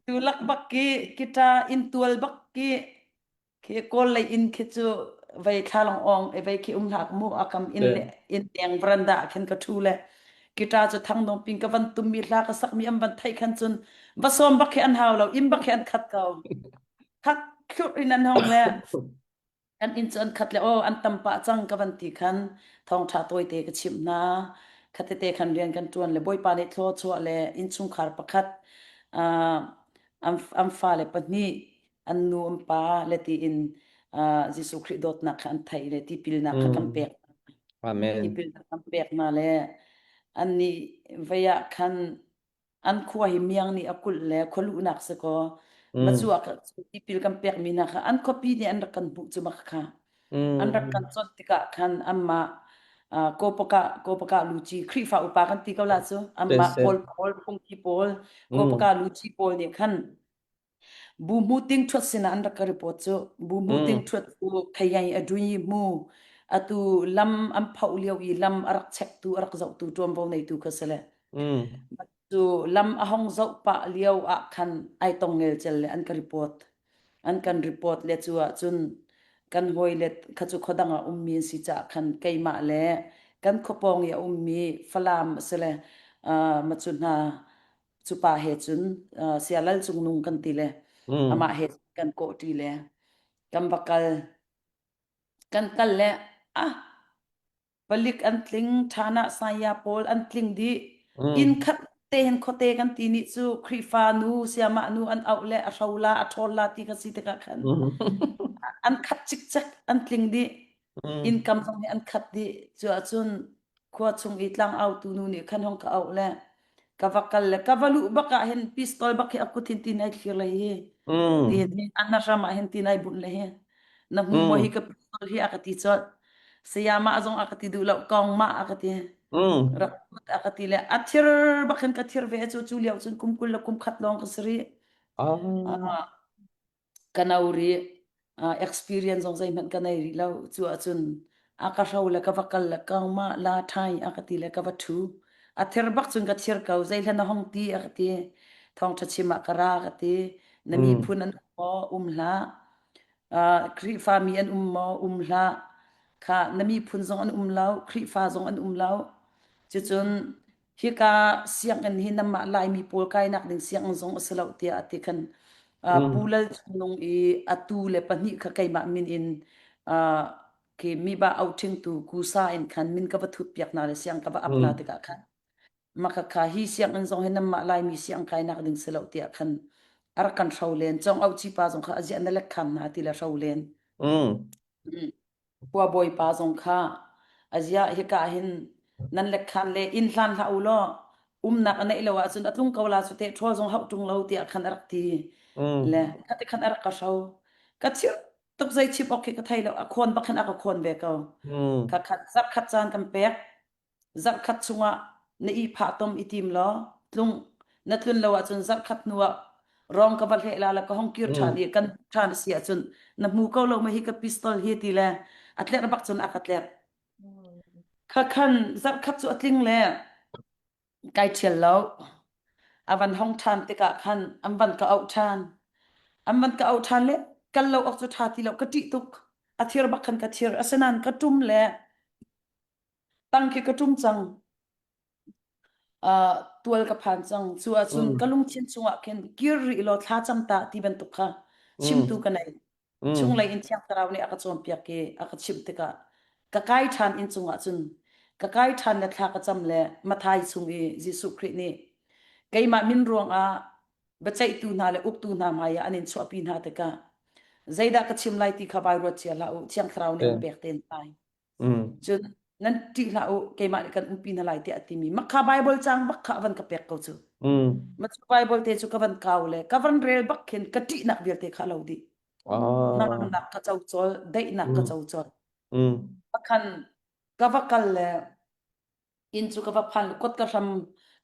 Tu lak bak ki guitar in tual bak ki khi kawl lei in khi cu vei thlalong ong e vei khi um hlak mu akam in le Te. in teng veranda ah khin ka thu le guitar cu thang dong ping ka van tum mi hla ka sak mi am van thei khan cun va som bak khi an hau lo im bak khi an khat ko thak thlur in an hong le Kan inn cu an khat le aw an tam pah cang ka van ti khan thawngṭha tawite ka chimh hna. Khatete khan rian kan ṭuan le Bawipa nih thluachuah le innchungkhar pakhat uh, an, an fale pahnih an nu an pa le tiin uh, Jesuh Khrih dawtnak kha an theih le tipilnak kha kan Mm. pek Amen. tipilnak kan pek hna le annih vei ah khan an khua hi miang nih a kulh le khualuhnak si kaw Mm. macu ah tipil kan pekmi hna kha an khuapi nih an rak kan hmuh cu mak kha an rak kan Mm. chawnh tikah khan anmah Kawpaka Kawpaka luci Khrihfa upa kan ti ko la cu Te anmah se. Kawl pawl phungki pawl Mm. Kawpaka luci pawl nih khan Bu mu ting ṭhuat sinah an rak ka report cu. Bu mu ting Mm. ṭhuat cu khayai a dui mu atu lam an phoh lio i lam a rak chektu a rak zohtu ṭuanvo neitu kha si le Mm. cu lam a hong zoh pah lio ah khan ai tong ngelcel le an ka report an kan report le cu ahcun kan hawi le kha cu khuadang ah ummi an si caah khan keimah le kan khuapawng i a ummi Falam a si le uh, macu hna cu pa he cun uh, Sia Lal Cung Nung kan ti le Mm. amah he kan kawh ṭi le kan va kal kan kal le ah palik an tling ṭhana saya pawl an tling dih inn Mm. khat te hin khuate kan ti nih cu Khrihfa nu siamah nu an auh le a hro la a ṭhawl la ti kha si tikah khan Mm. an khat cikcek an tling dih Mm. Innkam zong nih an khat dih. Cu ahcun khua chung i tlangautu nu nih khan hong ka auh le ka va kal le ka va luh bak ah hin pistol bak hi a kut hin tin ai thlir le hi. Ti Mm. hin an hram ah hin tin ai bunh le hi. Na hmu maw hi Mm. ka pistol hi a ka ti colh. Sayama zong a ka ti duh lo, kong ma a ka ti. Mm. Rak put a ka ti le a thir bak hin ka thir ve cu cu lio cun kum 20 le kum khat lawng ka si rih. Ah. Ah, ka no rih uh, experience zong zeihmanh ka nei rih lo cu ahcun a ka hro le ka va kal le ka ma la thai a ka ti le ka va thu a thir bak cun ka thir ko zeihlan a hong ti a ka ti thawngtha chim ah ka ra ka ti na Mm. miphun an um maw um hlah uh, Khrihfa mi an um maw um hlah kha na miphun zong an um lo Khrihfa zong an um lo cucun hika sianginn hi namah Laimi pawl kainak ding sianginn zong a si lo tiah a ti khan. Pu Mm. Lal Cung Nung i atu le pahnih kha keimah min in uh, khi mi ba au ṭhingtu kusa in khan min ka va thut piak hna le siang ka va ap hna Mm. tikah khan maka kha hi sianginn zong hi nanmah Laimi siang kainak ding si lo tiah khan a rak kan hro len cong au chi pa zong kha aziah na lek kham hna ti le hro len Mm. Mm. Khua bawipa zong kha aziah hika hin nan lek khan le inn hlan hlah u law umnak a neih lo ahcun a tlung ko la cu teh ṭhawl zong hauh ṭung lo tiah khan a rak ti le Mm. khati khan a rak ka hro ka thir tuk zei chim awk khi ka thei lo a khawn bak khan a ka khawn ve ko Mm. kha khat zarh khat caan kan pek Zarhkhat chungah na ihphah tom i tim law tlung na tlun lo ahcun zarhkhat hnu ah rong ka va hleh la le ka hong kir ṭhan Mm. i kan ṭhan a si ahcun na hmu ko lo ma hi ka pistol hi ti le a tlerh bak cun a ka tlerh. Kha khan zarhkhat cu a tling le kai ṭhial lo. A van hong ṭhan tikah khan an van ka auh ṭhan. An van ka auh ṭhan le kal lo awk cu ṭha ti lo ka ṭih tuk. A thir bak khan ka thir. Asinain ka ṭum le Tang khi ka ṭum cang. Uh, tual ka phan cang. Cu ahcun Mm. ka lungthin chungah khin kir rih law thla cam ta ti bantuk kha chimtu Mm. ka nei. Mm. Chunglei in Thiang Thlarau nih a ka cawnpiak i a ka chimh tikah ka kai ṭhan inn cungah cun ka kai ṭhan le thla ka cam le Mathai chung i Jesuh Khrih nih keimah min ruangah biaceihtu hna le uktu hna hmaiah an in chuahpi hna tikah zeidah ka chim lai ti kha vai ruat cia hlah u Thiang Thlarau nih an Yeah. pek te lai. Mm. Cun nan ṭih hlah u, keimah nih kan umpi hna lai tiah a timi makha Bible caang bak kha a van ka pek ko cu. Mm. Ma cu Bible te cu ka van kau le ka van rel bak khin ka ṭihnak vialte kha a lo dih. Ah. Hnangamnak ka co cawl, daihnak ka Mm. co cawl. Mm. Pakhan ka va kal le inn cu ka va phan kot ka hram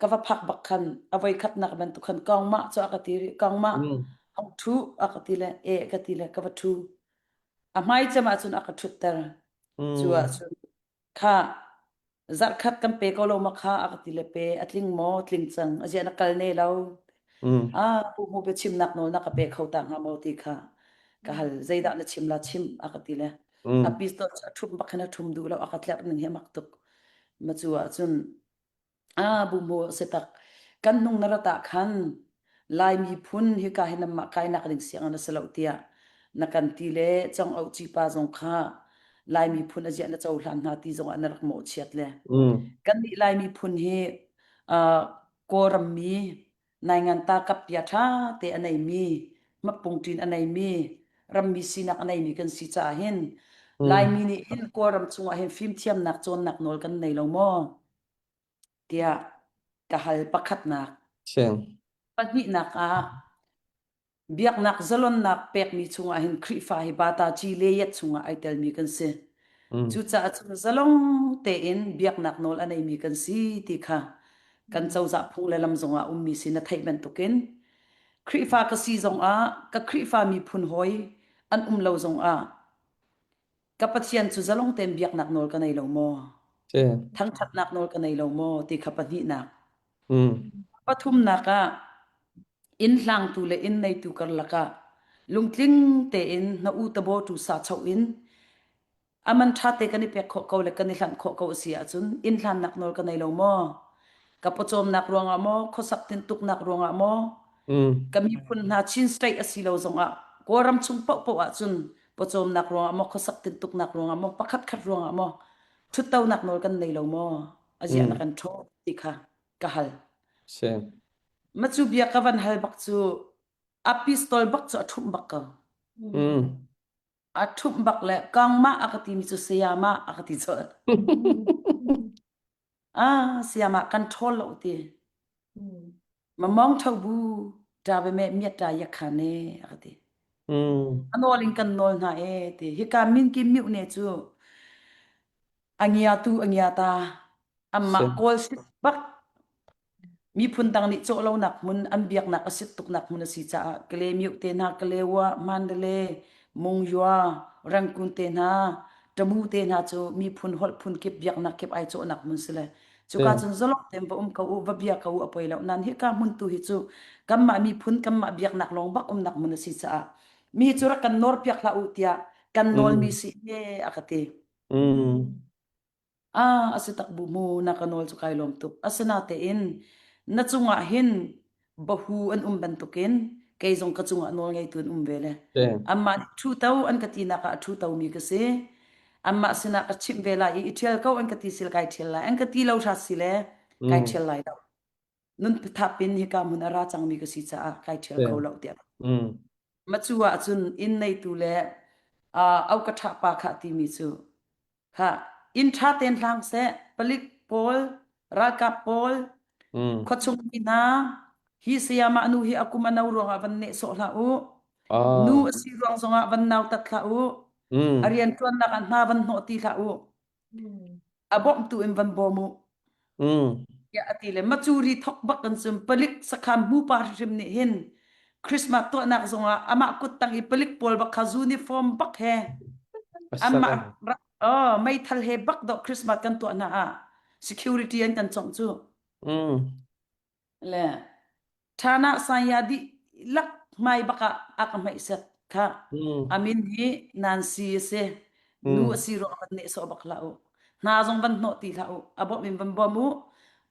ka va phak bak khan a voi khatnak bantuk khan kongmah cu a ka ti rih kongmah Mm. hong ṭhu a ka ti le e ka ti le ka va ṭhu a hmai cem ahcun a ka ṭhutter cu Mm. ahcun kha zarhkhat kan pe ko lo ma kha a ka ti le pe a tling maw tling cang a zia na kal ne lo Mm. ah pu mu biachimnak nawl na ka pe kho ta hnga maw ti kha ka hal zeidah na chim la chim a ka ti le Mm. a pistol cu a ṭhum bak khan a ṭhum duh lo a ka tlerh ning hi a mak tuk ma cu ahcun a bu mu se tak kan nung na rat ah khan Lai miphun hika hi namah kainak ding siang na si lo tiah na kan ti le cong au chi pa zong kha Lai miphun a ziah na cohlan hna ti zong ah na rak mawhchiat le Mm. kan nih Lai miphun hi uh, Kawlram mi nainganta kappia ṭha te a neimi hmapungṭin a neimi rammi sinak a neimi kan si caah hin Mm. Laimi nih hin Kawlram chungah hin fimthiamnak cawnnak nawl kan nei lo maw tiah ka hal pakhatnak Siang. pahnihnak ah Biaknak zalonnak pekmi chungah hin Khrihfa hi bata ci le yat chungah ai telmi kan si. Mm. Cucaah cun zalong tein biaknak nawl a neimi kan si ti kha kan cozah phung le lam zongah ummi si na theih bantukin Khrihfa ka si zongah ka Khrihfa miphun hawi an um lo zongah ka Pathian cu zalong tein biaknak nawl ka nei lo maw? Si. Thangṭhatnak nawl ka nei lo maw ti kha pahnihnak. Mm. Pathumnak ah Inn hlangtu le inn neitu karlak ah lungtling tein na u tabaw tu sa cho in a man ṭha te kan i pek khawh ko le kan i hlanh khawh ko a si ahcun inn hlannak nawl ka nei lo maw? Ka pawcawmnak ruangah maw, khuasak tintuknak ruangah maw, Mm. ka miphun hna Chin state a si lo zongah Kawlram chung paohpaoh ahcun pawcawmnak ruangah maw, khuasak tintuknak ruangah maw, pakhat khat ruangah maw, ṭhuttonak nawl kan nei lo maw? A ziah na Mm. kan ṭhaw ti kha ka hal. Si. Ma cu bia ka van hal bak cu a pistol bak cu a ṭhumh bak ko. Mm. A ṭhumh bak le kangmah a ka timi cu sayama a ka ti colh. Ah, sayama kan ṭhawl lo ti. Ma mong tho bu ta be me miat ta yak kha ne a ka ti. Mm. A nawl in kan nawl hna e ti. Hika min ki miu ne cu a ngia tu a ngia ta. Si. Amah kawl sit bak Miphun dang nih cawh lonak hmun, an biaknak a sit tuknak hmun a si caah Kalaymyo te hna, Kalewa, Mandalay, Mungyua, Rangoon te hna, Tamu te hna cu miphun holh phun kip biaknak kip ai cawhnak hmun si le cuka cun zalong tein va um ko u, va bia ko u a poi lo. Nan hika hmun tu hi cu kanmah miphun, kanmah biaknak lawng bak umnak hmun a si caah mi cu rak kan nawr piak hlah u tiah kan nawlmi Mm. si he a ka ti. Mm. Ah, a si tak bu mu, na ka nawl cu kai lawm tuk. Asinatein na cungah hin bahu an um bantukin Kei zong ka cungah nawl ngeitu an um ve le. Si. Anmah nih ṭhu to an ka tinak ah a ṭhu tomi ka si. Anmah sinah ka chimh ve lai i i ṭhial ko an ka ti sil kai ṭhial lai. An ka ti lo hrat si le kai Mm. ṭhial lai lo. Nun thap in hika hmun a ra cangmi ka si caah kai ṭhial Si. kho lo tiah. Mm. Macu ah cun inn neitu le uh, au ka ṭha pa kha timi cu kha inn ṭha tein hlang seh palik pawl ralkap pawl Mm. khuachung mi hna hi sayamah nu hi a kum a no ruangah van nehsawh hlah u nu Ah. a si ruang zongah van nautat hlah u Mm. a rianṭuannak ah hna van hnawh ti hlah u a bawmhtu in van bawm u Mm. tiah a ti le macuri thok bak kan cun palik sakhan hmupa hrim nih hin Christmas tuahnak zongah amah kut tang i palik pawl bak kha uniform bak he amah oh meithal he bak do Christmas kan tuah hna ah security an kan congh cu Mm. Le Thana saya dihlak hmai bak ah a ka hmeihset kha. Mm. A min hi Nancy a si. Nu Mm. a si ruang van nehsawh bak hlah u. Hna zong van hnawh ti hlah u. A bawmh in van bawm u.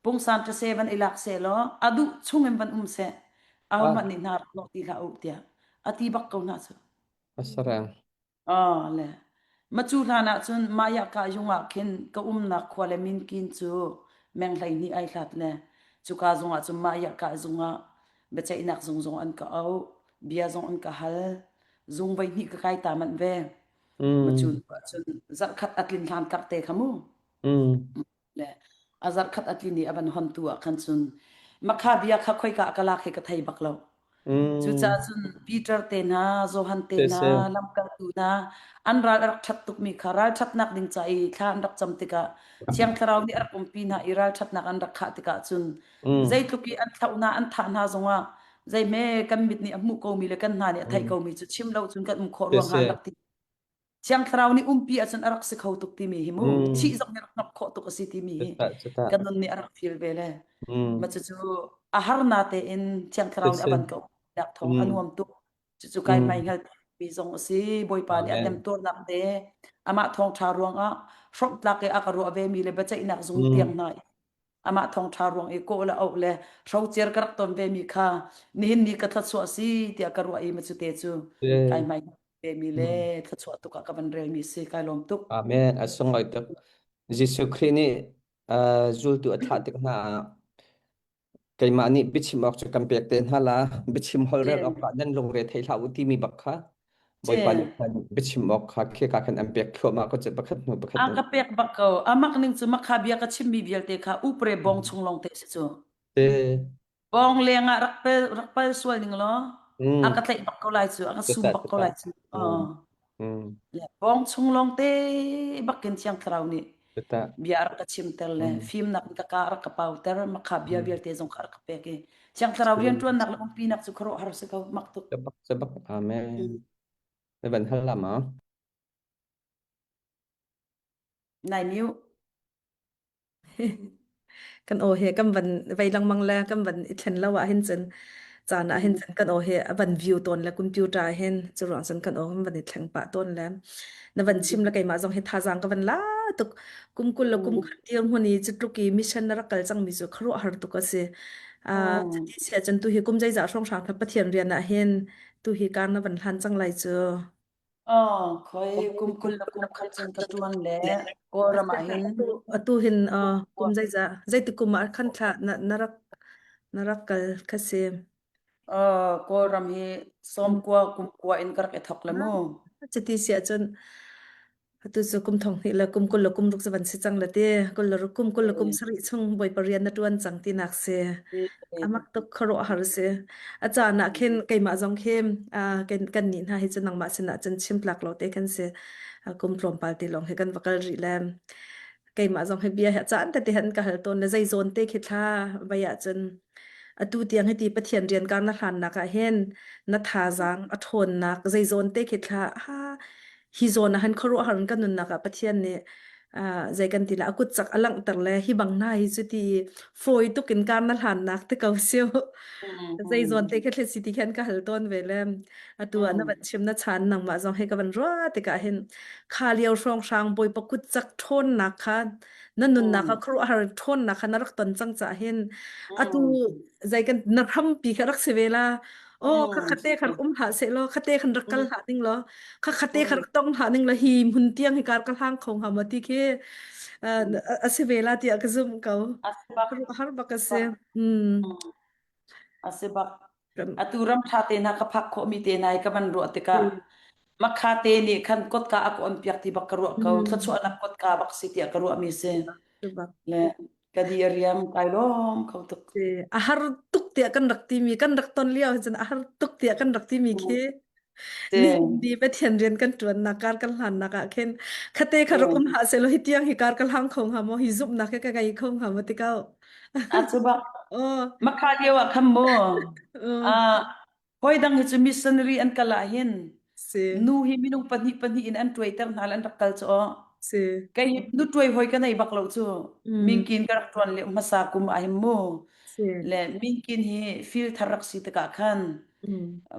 Pungsan ṭase van i lak seh law a duh chung in van um seh. Ah, Ahohmanh nih hna rak hnawh ti hlah u tiah a ti bak ko hna cu. asarang. Ah le macu hlan ah cun mah ka yung ah khin ka umnak khua le minkin cu meng 12 ai hlat le cuka zung ah cun mah ka zung ah biaceihnak zung zong an ka auh bia zong an ka hal zung voi hnih ka kai ta manh ve macu Mm. ah cun zarhkhat a tlin hlan kar te kha mu Mm. le a zarhkhat a tlin i a van hon tu ah khan cun makha bia kha khoika ka lak hi ka thei bak lo Mm. Cucaah cun Peter te hna, Johan te Si hna, si. lamkaltu hna an ral a rak ṭhat tukmi kha ralṭhatnak ding ca i thla an rak cam tikah Thiang Thlarau nih a rak umpi hna i ralṭhatnak an rak khah tikah cun Mm. zeitluk i an thlauh hna, an thah hna zongah zeihme kan mit nih a hmuh komi le kan hna nih a theih Mm. komi cu chim lo cun kan um khawh Si ruang si. an rak ti. Thiang Thlarau nih umpi ahcun a rak si kho tuk timi hi mu Mm. thih zong nih rak hnok khawh tuk a si timi hi Cuta cuta. kan nun nih a rak feel ve le Mm. ma cucu a har na tein Thiang Si Thlarau nih a si. van ka umpinak thawng a Mm. nuam tuk cucu kai Mm. hmai hngal mi zong a si Bawipa nih a Amen. temtuarnak te amah thawngṭha ruangah hrawmhtlak i a ka ruah ve mi le biaceihnak zung Mm. tiang hna amah thawngṭha ruang i kawh le auh le hrocer ka rak ton ve mi kha nihin ni ka thluachuah si tiah ka ruah i ma cu te cu Si. kai hmai mi le Mm. thluachuah tuk ah ka van relmi si kai lawm tuk. Amen. A sunglawi tuk. Jesuh Khrih nih uh, zultu a thlah tik hna ah keimah nih biachim awk cu kan pek te hna la biachim holhrel awk ah nan lungre thei hlah u timi bak kha Bawipa nih khan biachim awk kha khika khan an pek thluahmah ko cu pakhat hnu pakhat A ka pek bak ko. Amak ning cu makha bia ka chimmi vialte kha upre bong chung lawng te si cu. Te Bong leng ah rak pel rak pal sual ning law a mm ka tlaih bak ko lai cu a ka sum cuta bak ko cuta lai cu. mm mm Bong chung lawng te bakin Thiang Thlarau nih cuta bia a rak ka chimter le mm fimnak in ka ka rak ka pauter makha bia mm vialte zong kha rak ka pek i Thiang Thlarau rianṭuannak le umpinak cu khuaruahhar si ko mak tuk. Cabak cabak amen. Na van hal la ma? Nai miu. Kan aw he kan van vei lengmang le kan van i thlen lo ah hin cun caan ah hin cun kan aw he a van view tawn le computer ah hin cu ruang cun kan aw kan van i thleng pah tawn le na van chim le keimah zong hi thazaang ka van la tuk kum kul le kum khat dir hmun i cu tluk i mission na rak kal cangmi cu khuaruahhar tuk a si. Ah, cuti si ahcun tu hi kum zeizah hrawnghrang kha Pathian rian ah hin tu hi kar na van hlan cang lai cu. Oh, khoi kum 20 le kum khat cun ka ṭuan le Kawlram ah hin Atu atu hin uh, kum zeizah zeitik kum ah khan thla na, na rak na rak kal kha si. Uh, Kawlram hi sawm kua kum kua in ka rak i thok le mu. Cuti si ahcun Atu cu kum thong hnih le kum 20 le kum ruk cu van si cang le ti kul le kum 20 le kum sarih chung Bawipa rian na ṭuan cang tinak si. Amak tuk khuaruahhar si. A caan ah khin keimah zong khi kan kan nih hna hi cu nangmah sinah cun chim tlak lo te kan si. Kum tlawmpal te lawng hi kan va kal rih le keimah zong hi bia hi a caan tete han ka hal tawn le zei zawn te khi thla vai ah cun atu tiang hiti Pathian rian kar na hlannak ah hin na thazaang a ṭhawnnak zei zawn te khi thla ha hi zawn ah han khuaruahhar in kan nunnak ah Pathian nih zei kan ti la a kut cak a langhter le hi bang hna hi cu ti fawi tuk in kar na hlannak te ko siu zei zawn te khi thlet si ti khan ka hal tawn ve le atu ah na van chim na chan nangmah zong he ka van ruah tikah hin kha lio hrawng hrang bawipa kut cak ṭhawnnak kha na nunnak kha khuaruahhar ṭhawnnak kha na rak ton cang cah hin atu zei kan na hrampi kha rak si ve la Oh, kha khate khan um hlah seh law, khate khan rak kal hlah ning law, kha khate khan rak tong hlah ning law hi hmun tiang hi kar ka hlang kho hnga ma ti khi a si ve la tiah ka zumh ko. A si bak. Har bak a si. Mm. A si bak. Atu ram ṭha te hna ka phak khawhmi te hna hi ka van ruah tikah makha te nih khan kotka a ka on piak ti bak ka ruah ko. Thluachuahnak kotka bak si tiah ka ruahmi si. Le ka di a riam kai lawm kho tuk. A har tuk tiah kan rak timi kan rak ton lio cun a har tuk tiah kan rak timi khi ni Pathian rian kan ṭuannak kar kan hlannak ah khin khate kha rak um hlah selaw hi tiang hi kar ka hlang kho hnga maw hi zumhnak hi ka ngei kho hnga maw ti ko. A cu bak. Makha lio ah khan mu. Ah hoi dang hi cu missionary an kal ah hin Si. nu hi minung pahnih pahnih in an tuaiter hna le an rak kal cu aw. Si. Kei hi nu tuai hoi ka nei bak lo cu. Mingkin ka rak tuan le hmasa kum ah hin mu. Si. Le mingkin hi fil thar rak si tikah khan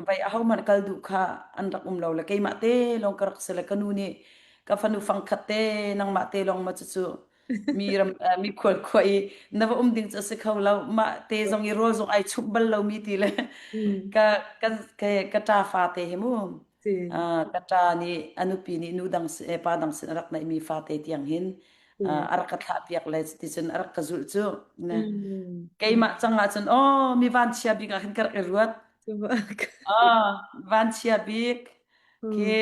vai ahohmanh kal duh kha an rak um lo le keimah te lawng ka rak si le ka nu nih ka fanu fangkhat te nangmah te lawng ma cucu mi ram mi khual khua i na va um ding cu a si kho lo mah te zong i rawl zong ai chumh bal lo mi ti le ka ka ka ṭa fa te hi mu ka ṭa nih a nupi nih nu dang pa dang sin a rak neih mi fate tiang hin a rak ka thlah piak le cuticun a rak ka zulh cu keimah cang ah cun aw mi vanchia bik ah khin ka rak i ruat ah vanchia bik khi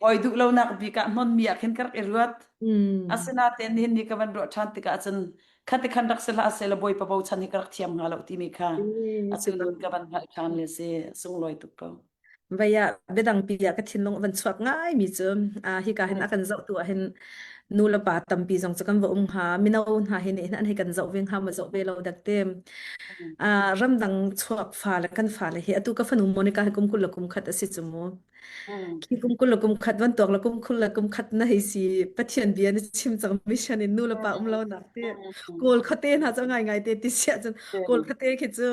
hawi duh lonak bik ah hnon mi ah khin ka rak i ruat asinain nihin ni ka van ruah ṭhan tikah cun khati khan rak si hlah seh bawipa bochan hi ka rak thiam hnga lo timi kha atu nun ka van hngalh ṭhan le si sunglawi tuk ko Vai ah biadang pi ah ka thinlung a van chuak ngaimi cu hika hin a kan zohtu ah hin nu le pa tampi zong cu kan va um hnga mino hna hi nih hin an hei kan zoh ve hnga ma zoh ve lo dak te ramdang chuak fa le kan fa le hi atu ka fanu Monica hi kum 20 le kum khat a si cu mu khi kum 20 le kum khat van tuak le kum 20 le kum khat na hei si Pathian bia na chim cang mission in nu le pa um lo nak te kawl khate hna cu ngai ngai te ti sia cun kawl khate khi cu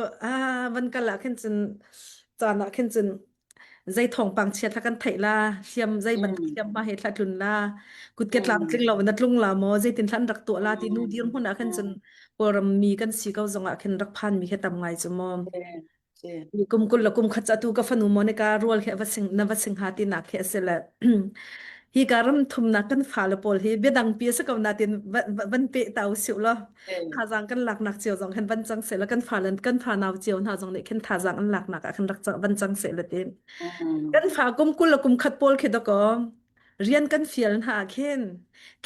van kal ah khin cun caan ah khin cun zei thawngpang chia thla kan theih la hliam zei bantuk hliam ma he thla tlun la kut ke tlam tling lo na tlung la maw zeitin thlan rak tuah la ti nu dir hmun ah khin cun kawlram mi kan si ko zong ah khin rak phan mi khe tam ngai cu maw kum kul le kum khat tu ka fanu Monica rual he va sing na va sing ha ti nak he asile hi ka ram thumnak kan fale pawl hi biadang pi a si ko natin van pe ta usih law thazaang kan laknak cio zong khan van cang seh la kan fale kan fa nau cio hna zong nih khin thazaang an laknak ah khan rak van cang seh la ti kan fa kum kul le kum khat pawl khi dakaw rian kan fial hna khin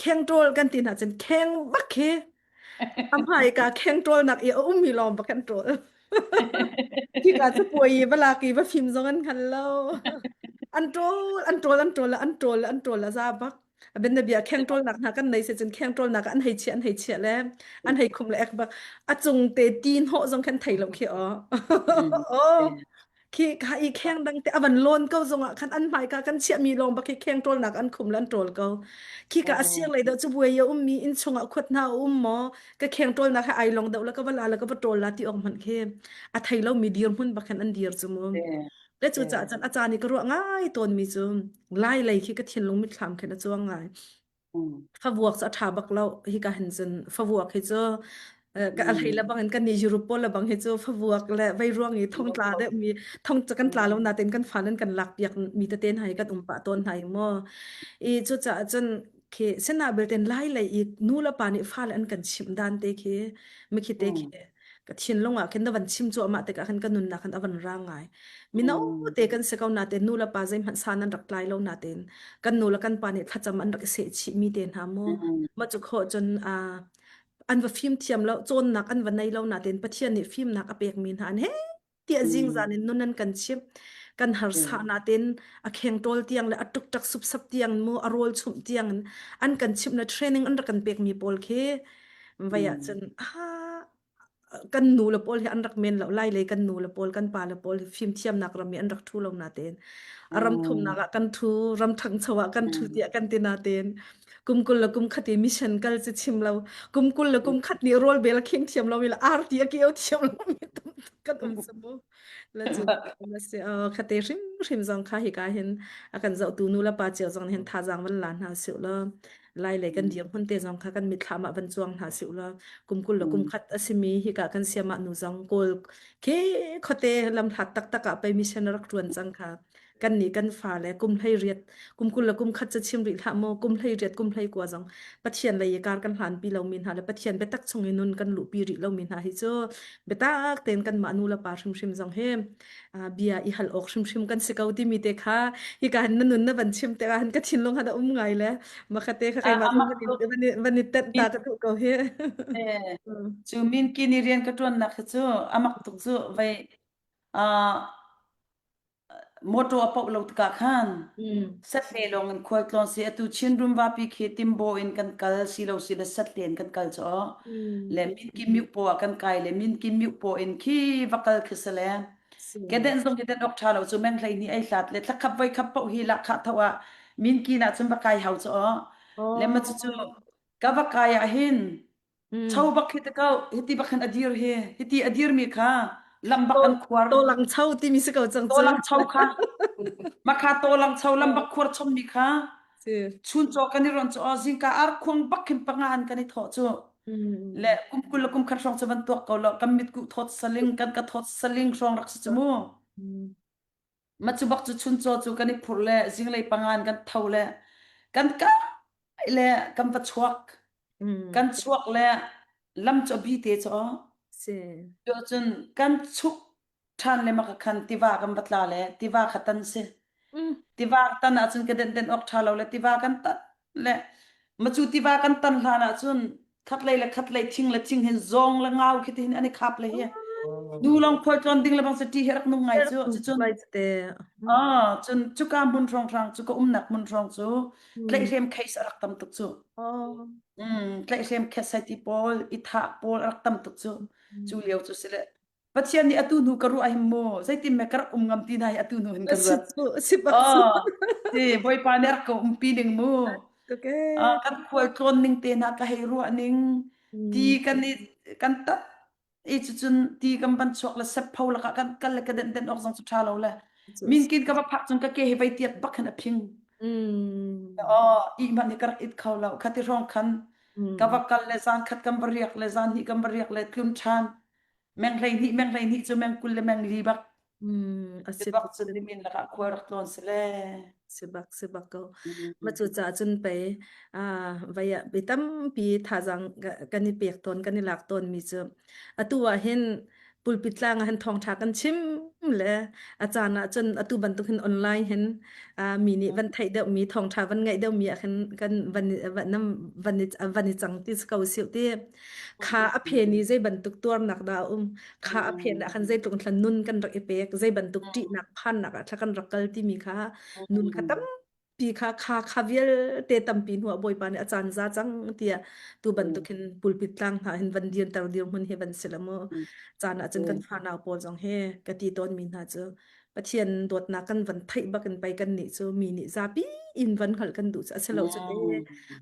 kheng ṭawl kan ti hna cun kheng bak khi a hmai ka kheng ṭawl nak i a ummi lawng bak kan ṭawl Khika cu puai i va lak i va fim zong an hngal lo. An ṭawl, an ṭawl, an ṭawl, an ṭawl, an ṭawl a za bak. A ben na bia kheng ṭawlnak hna kan nei se cun kheng ṭawlnak ah an hei chiah, an hei chiah le an hei khum le ek bak. A cung te ti hnawh zong khan thei lo khi aw. Aw. Khi ka i kheng dang te a van lawn ko zong ah khan an hmai ka kan chiah mi lawng bak hi kheng ṭawlnak an khum le an ṭawl ko. Khi ka a siang lei deuh cu buai a ummi inn chungah khuat hna a um maw ka kheng ṭawlnak he ai long deuh la ka va la la ka va ṭawl la ti awk hmanh khi a thei lomi dirhmun bak khan an dir cu mu le cu caah cun a caan i ka ruah ngai tawnmi cu lai lei khi ka thinlung mitthlam khin a cuang ngai favuak cu a ṭha bak lo hi ka hin cun favuak hi cu ka a hlei le bang in kan ni Europe pawl le bang hi cu favuak le vei ruang i thong tla deuh mi thong kan tla lo natin kan fa nan kan lak piak mi tete hna hi kan um pah tawn hna hi mu i cu caah cun khi sena belten lai lei i nu le pa nih fale an kan chimh dan te khi mikhi te khi ka thinlung ah khin na van chim cuahmah tikah khin ka nunnak khan a van rang ngai mino te kan si ko natein nu le pa zeihmanh san an rak tlai lo natein kan nu le kan pa nih thlacam an rak i seh chih mi te hna mu ma cu khawh cun a an va fim thiam lo cawnnak an va nei lo natein Pathian nih fimnak a pek mi hna an he tiah zingzan in nun an kan chimh kan harsa natin a kheng ṭawl tiang le a ṭukṭak supsap tiang mu a rawl chumh tiang in an kan chimh le training an rak kan pek mi pawl khi vai ah cun ah kan nu le pawl hi an rak men lo lai lei kan nu le pawl kan pa le pawl hi fimthiamnak ram i an rak ṭhu lo natein a ram thumnak ah kan ṭhu ram ṭhangcho ah kan ṭhu tiah kan ti natein kum kul le kum khat i mission kal cu chim lo kum kul le kum khat nih rawl bel a khing thiam lo mi le arti a kio thiam lo mi tam kan um samu la cu na si khate hrim hrim zong kha hi ka hin a kan zohtu nu le pa cio zong hin thazaang van la hna su lo. Lai lei kan dirhmun te zong kha kan mitthlam ah van cuang hna sih ulaw kum 20 le kum khat a simi hika kan siamah nu zong Kawl khi khuate lamhlat taktak ah pei mission a rak ṭuan cang kha. Kan nih kan fale kum 18 kum 20 le kum khat cu chim rih hlah maw kum 18 kum 19 zong Pathian lei i kar kan hlanpi lomi hna le Pathian biatak chung i nun kan luhpi rih lomi hna hi cu biatak tein kanmah nu le pa hrimhrim zong hi bia i hal awk hrimhrim kan si ko timi te kha hika hin na nun na van chim tikah hin ka thinlung han a um ngai le makhate kha keimah zong Amak tuk van i tenh ta ka duh ko hi. Cu min kini rian ka ṭuannak hi cu amak tuk cu vei Motor a poh lo tikah khan satle lawng in khualtlawn si. Atu Chin Rumvapi khi Timbaw in kan kal silo si le satle in kan kal cu le Minki Myohpaw ah kan kai le Minki Myohpaw in khi va kal khi si le kedenh zong kedenh awk ṭha lo cu meng 12 ei hlat le thlakhap voi khap paoh hi lahkhah tho ah Minki na cun va kai hau cu le ma cucu ka va kai ah hin Cho bak hi te ko hiti bak hin a dir hi hiti a dir mi kha lam bak an khuar To lang cho timi si ko cang cu. To lang cho kha makha to lang cho lam bak khuar chom mi kha chun chaw kan i ron chu zingka ar khuang bak khin panga an kan i thawh chu le kum kul le kum khat hrawng chu van tuak ko lo kan mit ku thawt saling kan ka thawt saling hrawng rak si chu mu ma chu bak chu chun chaw chu kan i phur le zinglei pangan kan tho le kan ka le kan va chuak kan chuak le lam cu a bi te cu Si. cun kan chuk ṭhan le maka khan tiva kan va tla le tiva kha tan si tiva tan ahcun ka den den awk ṭha lo le tiva kan tan le macu tiva kan tan hlan ahcun khatlei le khatlei thing le thing hin zawng le ngau khi hin an i khap le hi nu long khual tlawn ding le bang se ti hi rak nung ngai cu cucun ah cun cuka hmun hrawng hrang cu ka umnak hmun hrawng cu tlaihhrem case a rak tam tuk cu tlaihhrem case sai ti pawl i thah pawl a rak tam tuk cu cu lio cu si le Pathian nih atu hnu ka ruah him mu zeitin me ka rak um ngam ti na hi atu hnu hin ka ruat Si bak oh si Bawipa nih rak ka umpi ning mu kan khual tlawn ning te na ka hei ruah ning ti kan i kan tat i cucun ti kan van chuak le sep pho lakah kan kal le ka den den awk zong cu ṭha lo le minkin ka va phak cun ka ke hi vei tiat bak khan a phing oh i hmanh hi ka rak it kho lo khati hrawng khan ka va kal le zan khat kan va riak le zan hnih kan va riak le tlun ṭhan meng 12 meng 12 cu meng 20 le meng li bak A si bak cun limin lakah khua rak tlawn si le Si bak si bak ko. Ma cu ca cun pei vai ah bi tampi thazaang kan i pek tawn kan i lak tawn mi cu atu ah hin pulpit tlang ah hin thawngṭha kan chim le a caan ah cun atu bantuk hin online hin mi nih van theih deuh mi thawngṭha van ngaih deuh mi ah khin kan van van van van i cang ti ko siu ti kha a phen i zei bantuk tuarnak dah a um kha a phen ah khan zeitluk thlan nun kan rak i pek zei bantuk ṭihnak phannak ah thla kan rak kal timi kha nun kha tampi kha kha kha vialte tampi hnu ah Bawipa nih a caan za cang tiah tu bantuk hin pulpit tlang hna hin van dirter dirhmun hi van si la mu caan ah cun kan fanau pawl zong he ka ti tawn mi hna cu Pathian dawtnak kan van theih bak in pei kan nih cu mi nih zapi in van hngalh kan duh cu a si lo cu te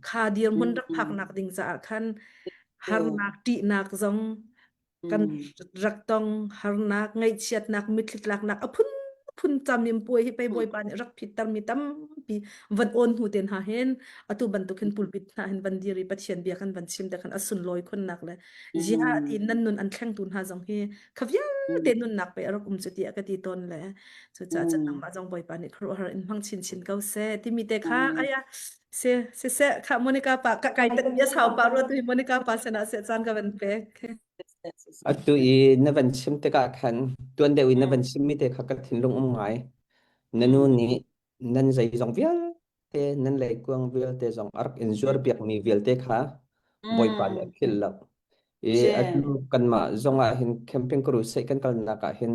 kha dirhmun rak phaknak ding caah khan harnak ṭihnak zong kan rak tong harnak ngaihchiatnak mitthli tlaknak a phun phun camim puai hi pei bawipa nih rak phitter mi tampi van on hnu te hna hin atu bantuk hin pulpit hna hin van dir i Pathian bia kan van chim te khan a sunlawi khunnak le zia ti nan nun an thlengtu hna zong hi kha vialte nunnak pe a rak um cu tiah ka ti tawn le cucaah cun nangmah zong Bawipa nih khuaruahhar in hmang chinchin ko seh timi te kha aya si si seh kha Monica pa ka kai tat bia sau pa ro tu Monica pa sana se caan ka van pek. Atu i na van chim tikah khan tuan deuh i na van chimmi te kha ka thinlung um ngai. Na nu nih nan zeizong vialte nan leikuang vialte zong a rak in zuarpiakmi vialte kha Bawipa nih a philh lo. I atu kanmah zong ah hin camping crusade kan kalnak ah hin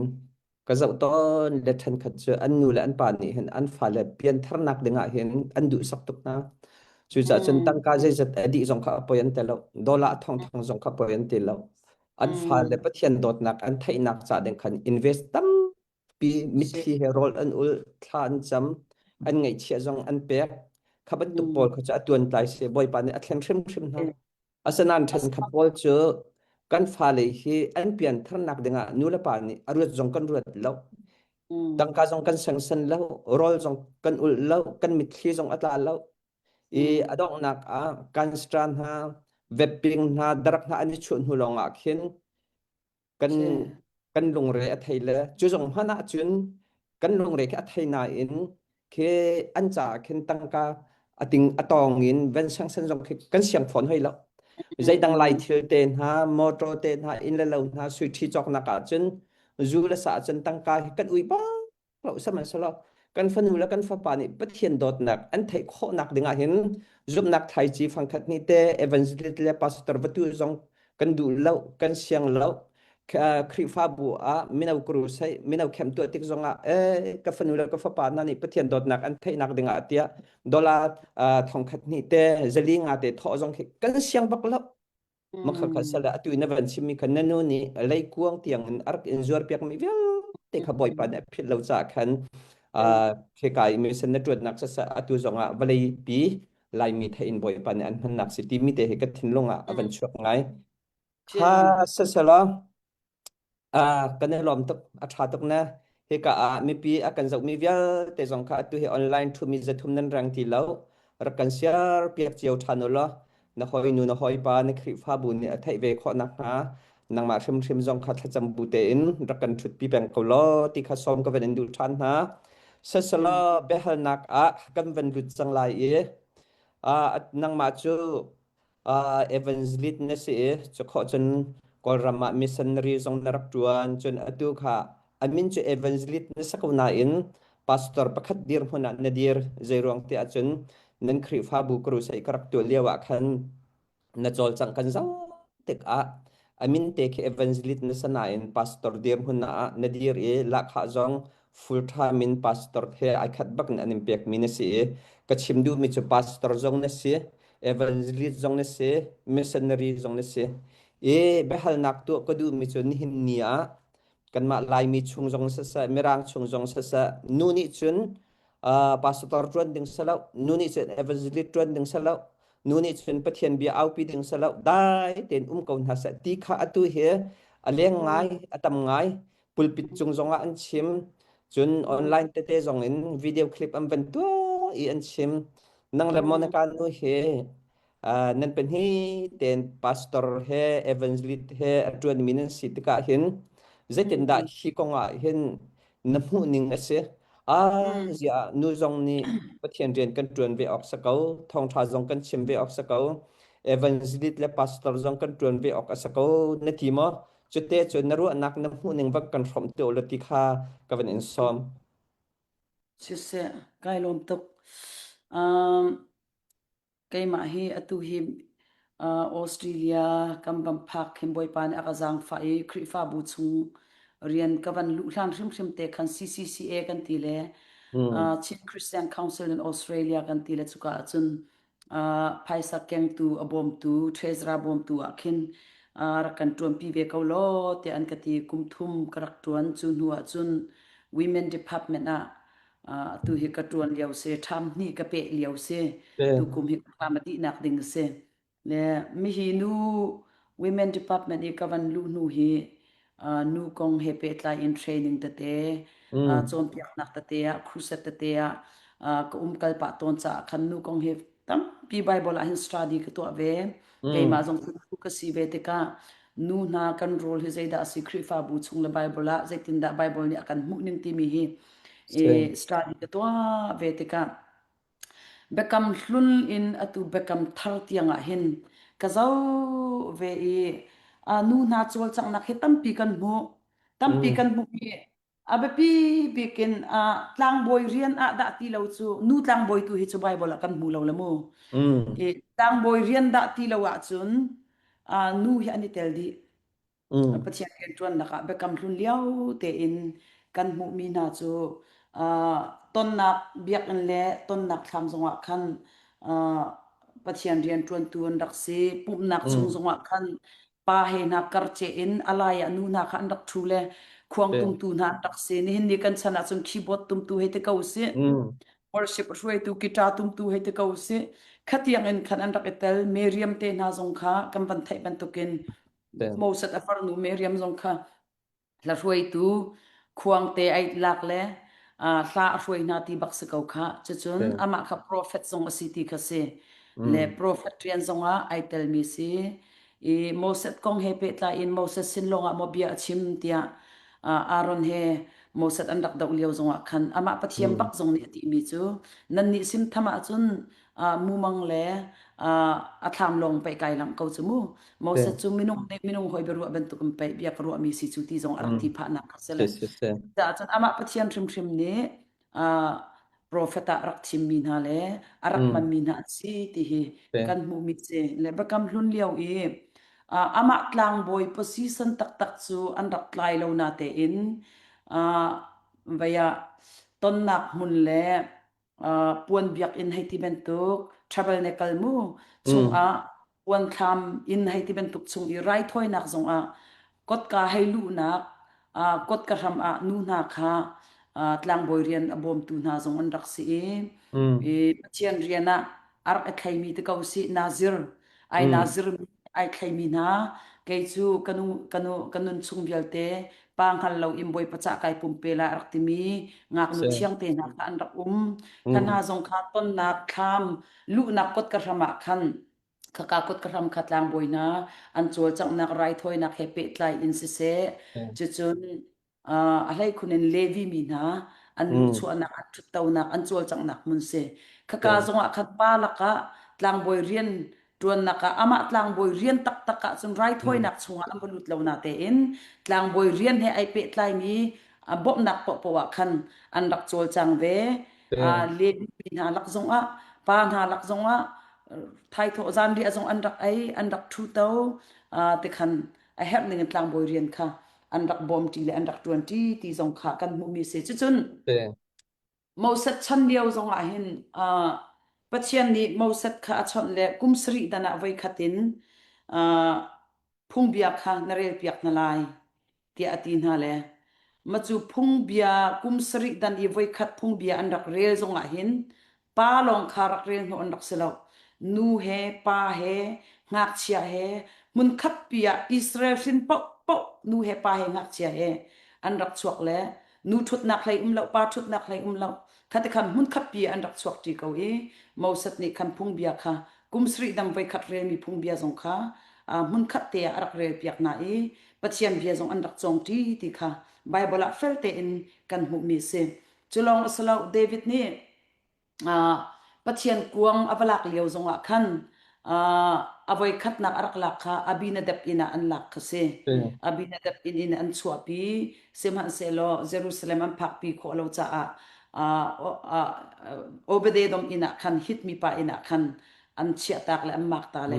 ka zoh tawn le ṭhenkhat cu an nu le an pa nih hin an fale piantharnak ding ah hin an duhsak tuk hna. Cucaah cun tangka zeizat a dih zong kha a poi an ti lo. Dollar thongthong zong kha poi an ti lo. An fale Pathian dawtnak an theihnak ca ding khan invest tam pi mitthli he rawl an ul thla an cam an ngaihchiah zong an pek kha bantuk pawl kha cu a tuan tlai si bawipa nih a thlen hrimhrim hna asinain ṭhenkhat pawl cu kan fale hi an piantharnak dingah nu le pa nih a ruat zong kan ruat lo tangka zong kan sengsen lo rawl zong kan ulh lo kan mitthli zong a tla lo. I a donghnak ah kanstra hna, vaping hna, darak hna an i chuah hnu lawng ah khin kan kan lungre a thei le cu zong hmanh ah cun kan lungre khi a thei nain khi an caah khin tangka a ting a tawng in ven sang zong khi kan siang fawn hoi lo. Zeidang lai thil te hna, motor te hna, inn le lo hna, sui ṭhi cawknak ah cun zu le sa ah cun tangka hi kan ui bak lo. Sihmanhsehlaw kan fanu le kan fapa nih Pathian dawtnak an theih khawhnak dingah hin zumhnak thlaici fangkhat nih te evangelist le pastor vatu zong kan duh lo, kan siang lo. Khrihfabu ah mino crusade, mino camp tuah tik zongah eh ka fanu le ka fapa hna nih Pathian dawtnak an theihnak dingah tiah dollar thongkhat hnih te zali nga te thawh zong khi kan siang bak lo. Makhakha sala atu na van chimmi kha na nu nih leikuang tiang in a rak in zuar piakmi vialte kha Bawipa nih a philh lo caah khan kheka i mission na ṭuannak siseh atu zongah vawlei pi Laimi theih in Bawipa nih an hmannak si timi te hi ka thinlung ah a van chuak ngai. Kha siselaw Kan i lawm tuk. A ṭha tuk na. Hika ah mipi a kan zohmi vialte zong kha atu hi online ṭhumi 300 nan reng ti lo. Rak kan share piak cio ṭhan u law na hawinu na hawipa na Khrihfabu nih a theih ve khawh nakhnga nangmah hrimhrim zong kha thlacam bu tein rak kan ṭhutpi peng ko law ti kha sawm ka van in duh ṭhan hna. Siselaw biahalnak ah kan van lut cang lai i nangmah cu evangelist na si i cukhawh cun Kawlram ah missionary zong na rak ṭuan. Cun atu kha a min cu evangelist na si ko nain pastor pakhat dirhmun ah na dir. Zeiruang tiah cun nan Khrihfabu crusade ka rak tuah lio ah khan na cawlcangh kan zoh tikah a min te khi evangelist na si nain pastor dirhmun ah na dir i lahkhah zong full time in pastor he ai khat bak in an in pekmi na si i ka chim duhmi cu pastor zong na si, evangelist zong na si, missionary zong na si. I biahalnak tuah ka duhmi cu nihin ni ah kanmah Laimi chung zong siseh, Mirang chung zong siseh, nu nih cun pastor ṭuan ding si lo, nu nih cun evangelist ṭuan ding si lo, nu nih cun Pathian bia aupi ding si lo, dai tein um ko hna seh ti kha atu hi a leng ngai, a tam ngai. Pulpit cung zongah an chim, cun online tete zong in video clip an van tuah i an chim. Nang le Monica nu hi nan pahnih tein pastor he evangelist he a ṭuanmi nan si tikah hin zeitindah hi kong ah hin na hmuhning a si? Ah, ziah nu zong nih Pathian rian kan ṭuan ve awk si ko, thawngṭha zong kan chim ve awk si ko, evangelist le pastor zong kan ṭuan ve awk a si ko na ti maw? Cute cu na ruahnak na hmuhning va kan hrawmh te u law ti kha ka van in sawm. Siseh, kai lawm tuk. Um, keimah hi atu hi uh, Australia kan van phak khin Bawipa nih a ka zaangfah i Khrihfabu chung rian ka van luh hlan hrimhrim te khan CCCA kan ti le uh, Chin Christian Council in Australia kan ti le cuka ahcun phaisa kengtu a bawmtu treasurer bawmtu ah khin rak kan ṭuanpi ve ko law tiah an ka ti. Kum thum ka rak ṭuan. Cu hnu ah cun women department ah atu hi ka ṭuan lio si. Ṭham hnih ka peh lio si. Tukum hi ka a dihnak ding a si. Le mihi nu women department i ka van luh hnu hi nu kong he pehtlai in training tete cawnpiaknak tete ah crusade tete ah ka umkal pah tawn caah khan nu kong he tampi Bible ah hin study ka tuah ve. Keimah zong cu ka si ve tikah nu hna kan role hi zeidah a si Khrihfabu chung le Bible ah zeitindah Bible nih a kan hmuh ning timi hi study ka tuah ve tikah Biakam Hlun in atu Biakam Thar tiangah hin ka zoh ve i nu hna cawlcanghnak hi tampi kan hmuh. Tampi kan hmuh i a biapi bik in tlangbawi rian ah dah ti lo cu nu tlangbawi tu hi cu Bible ah kan hmu lo le mu. I tlangbawi rian dah ti lo ahcun nu hi an i tel dih. Pathian rianṭuannak ah biakam hlun lio tein kan hmuhmi hna cu tonnak biakinn le tonnak thlam zongah khan Pathian rianṭuantu an rak si. Pumhnak chung zongah khan pa he hna karceh in a lai ah nu hna kha an rak ṭhu le khuang tumtu hna an rak si. Nihin ni kan chan ahcun keyboard tumtu hei ti ko usih. Worship hruaitu guitar tumtu hei ti ko usih. Khatiang in khan an rak i tel. Miriam te hna zong kha kan van theih bantukin Moses a farnu Miriam zong kha hla hruaitu khuangte ai lak le Hla a hruai hna ti bak si ko kha. Cucun Si. amah kha prophet zong a si ti kha si. Le Mm. prophet rian zongah ai telmi si. I Moses kong he pehtlai in Moses sin lawngah maw bia a chim tiah Aaron he Moses an rak doh lio zongah khan amah Pathian Mm. bak zong nih a timi cu nannih sim tham ahcun mumang le a thlam lawng pei kai lang ko cu mu. Si. Moses cu minung nih minung hoi biaruah bantuk in pei bia ka ruahmi si cu ti zong a rak Mm. ti phahnak kha si Si le. si si. Caah cun amah Pathian hrimhrim nih profet ah rak thimmi hna le a rak Mm. hmanmi hna an si ti hi Si. kan hmuhmi si. Le Biakam Hlun lio i amah tlangbawi position taktak cu an rak tlai lo na tein vei ah tonnak hmun le puan biakinn hei ti bantuk tabernacle mu Mm. chungah puan thlam inn hei ti bantuk chung i raithawinak zongah kotka hei luhnak kotka hram ah nu hna kha tlangbawi rian a bawmtu hna zong an rak si i Mm. i Pathian rian ah a rak i thleimi te ko si Nazir ai Mm. Nazir ai thleimi hna kei cu kanu kanu ka nun chung vialte pa hngal lo in Bawipa cah kai pumpe lai a rak timi ngaknu Si. thiang te hna kha an rak um kha hna Mm. zong kha tonnak thlam luhnak kotka hram ah khan khaka kotka hram kha tlangbawi hna an cawlcanghnak raithawinak he pehtlai in siseh Si. cucun a hleikhun in Levi mi hna an Mm. luhchuahnak an ṭhuttonak an cawlcanghnak hmun si Si. khaka zongah khan pa lakah tlangbawi rian ṭuannak ah amah tlangbawi rian taktak ah cun Mm. raithawinak chungah an va lut lo na tein tlangbawi rian he ai pehtlaimi bawmhnak paohpaoh ah khan an rak cawlcang ve. Si. Levi mi hna lak zongah pa hna lak zongah thaithawh zanriah zong an rak ei an rak ṭhuto tikhan a herh ning in tlangbawi rian kha an rak bawmṭi le an rak ṭuanṭi ti zong kha kan hmuhmi a si. Cucun Si. Moses chan lio zongah hin uh, Pathian nih Moses kha a chawnh le kum sarih dan ah voikhat in uh, phungbia kha na relpiak hna lai tiah a ti hna le macu phungbia kum sarih dan i voikhat phungbia an rak rel zongah hin pa lawng kha rak rel hnawh an rak si lo nu he pa he ngakchia he hmunkhat pi ah Israel hrin paohpaoh nu he pa he ngakchia he an rak chuak le nu ṭhutnak hlei um lo pa ṭhutnak hlei um lo khati khan hmunkhat pi an rak chuak ṭi ko i Moses nih khan phungbia kha kum sarih dang voikhat relmi phungbia zong kha hmunkhat te ah a rak relpiak hna i Pathian bia zong an rak cawng ṭi ti kha Baibal ah fel tein kan hmuhmi a si. Cu lawng a si lo David nih Pathian kuang a va lak lio zongah khan a voikhatnak a rak lak kha Abinadab inn ah an lak kha si. Abinadab inn in an chuahpi. Sihmanhsehlaw Jerusalem an phakpi khawh lo caah Obededom inn ah khan Hit mipa inn ah khan an chiahtak le an makta le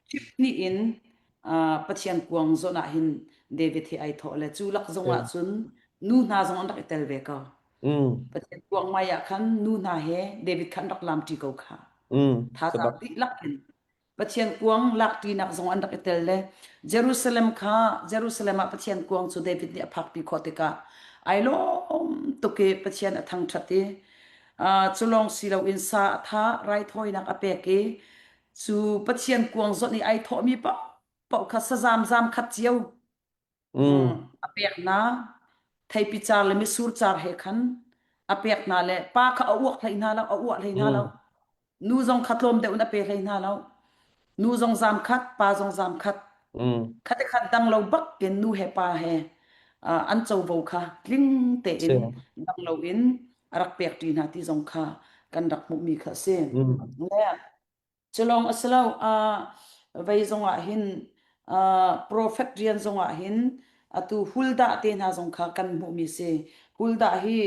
chip hnih in Pathian kuang zawn ah hin David hi ai thawh le cu lak zongah cun nu hna zong an rak i tel ve ko. Pathian kuang mai ah khan nu hna he David khan rak lamṭi ko kha. Thazaang dihlak in Pathian kuang lakṭinak zong an rak i tel le Jerusalem kha Jerusalem ah Pathian kuang cu David nih a phakpi khawh tikah ai lawm tuk i Pathian a thangṭhat i cu lawng si loin sa a thah raithawinak a pek i cu Pathian kuang zawnh i ai thawhmi paoh kha sazam zam khat cio A pek hna. Theipi car le mitsur car he khan a pek hna le pa kha a uak hlei hna lo, a uah hlei hna lo. Nu zong kha tlawm deuh in a pe hlei hna lo. Nu zong zam khat, pa zong zam khat. Khate khat dang lo bak in nu he pa he an covo kha tling tein dang lo in a rak pek ṭi hna ti zong kha kan rak hmuhmi kha a si. Le Culawng a si lo, vei zongah hin profet rian zongah hin atu Huldah te hna zong kha kan hmuhmi si. Huldah hi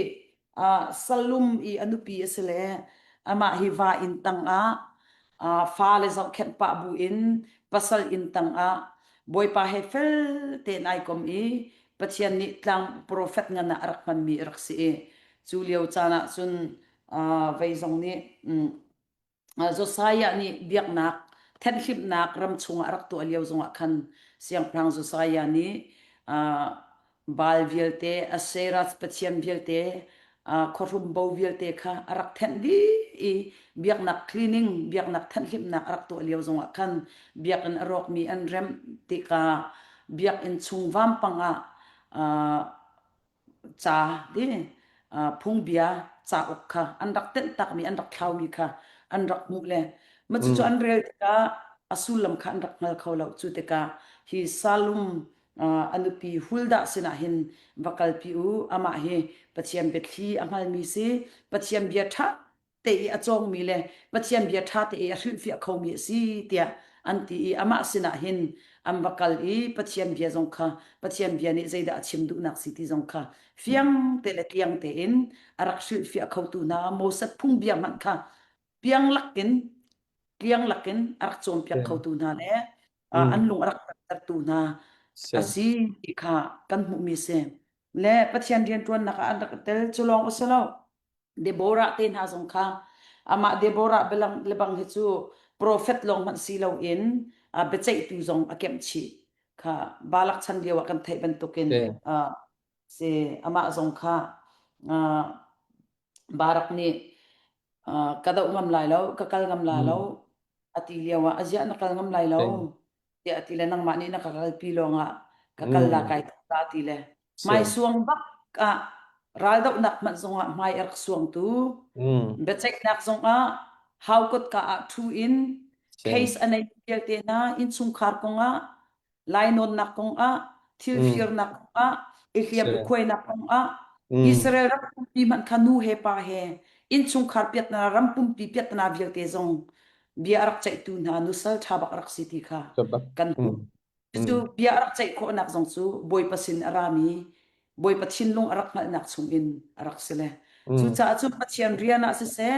Salum i a nupi a si le amah hi va inn tangah fale zohkhenh pah bu in pasal inn tangah Bawipa he fel tein ai kom i Pathian nih tlang profet ngan ah a rak hmanmi a rak si i cu lio caan ah cun vei zong nih Josiah nih biaknak thenhhlimhnak ram chungah a rak tuah lio zongah khan siangpahrang Josiah nih Baal vialte, Asherah pathian vialte, khuahrum bo vialte kha a rak thenh dih i biaknak cleaning, biaknak thenhhlimhnak a rak tuah lio zongah khan biakinn a rawkmi an remh tikah biakinn chung vampang ah ca ti. phungbia cauk kha an rak tenh takmi an rak thlaumi kha an rak hmuh le mah cucu Mm. an rel tikah a sullam kha an rak hngal kho lo cu tikah hi Salum a nupi Huldah sinah hin va kalpi u amah hi Pathian biathli a hngalmi si Pathian bia ṭha te i a cawngmi le Pathian bia ṭha te i a hrilhfiah khomi a si tiah an ti i amah sinah hin an va kal i Pathian bia zong kha Pathian bia nih zeidah a chim duhnak si ti zong kha fiang te le tliang tein a rak hrilhfiah khotu hna Moses phungbia hmanh kha piang lakin tliang lakin a rak cawnpiak khotu hna le an Mm. lung a rak tertu hna Si. a si ti kha kan hmuhmi si. Le Pathian rianṭuannak ah an rak i tel cu lawng a si lo. Deborah te hna zong kha amah Deborah belang lebang hi cu profet lawng hmanh si loin biaceihtu zong a kemh chih kha Balak chan lio ah kan theih bantukin Si. si amah zong kha Barak nih ka doh ngam lai lo ka kal ngam la lo Mm. a ti lio ah aziah na kal ngam lai lo Si. tiah a ti le nangmah nih na ka kalpi lawngah ka kal la Mm. kai ta ti le Si. hmaisuang bak ah raldohnak hmanh zongah hmai a rak suangtu Mm. biaceihnak zongah hau kutka ah ṭhu in Si. case a nei vialte hna innchungkhar kongah lainawnnak kongah thil Mm. firnak kongah i hliam Si. i khuainak kongah Mm. Israel ram pumpi hmanh kha nu he pa he innchungkhar piatna ram pumpi piatna vialte zong bia a rak ceihtu hna nusal ṭha bak a rak si ti kha Coba. kan hmuh. Mm. Cucu Mm. bia a rak ceih khawhnak zong cu Bawipa sin a rami Bawipa thinlung a rak hngalhnak chungin a rak si le. Mm. Cucaah cun Pathian rian ah siseh,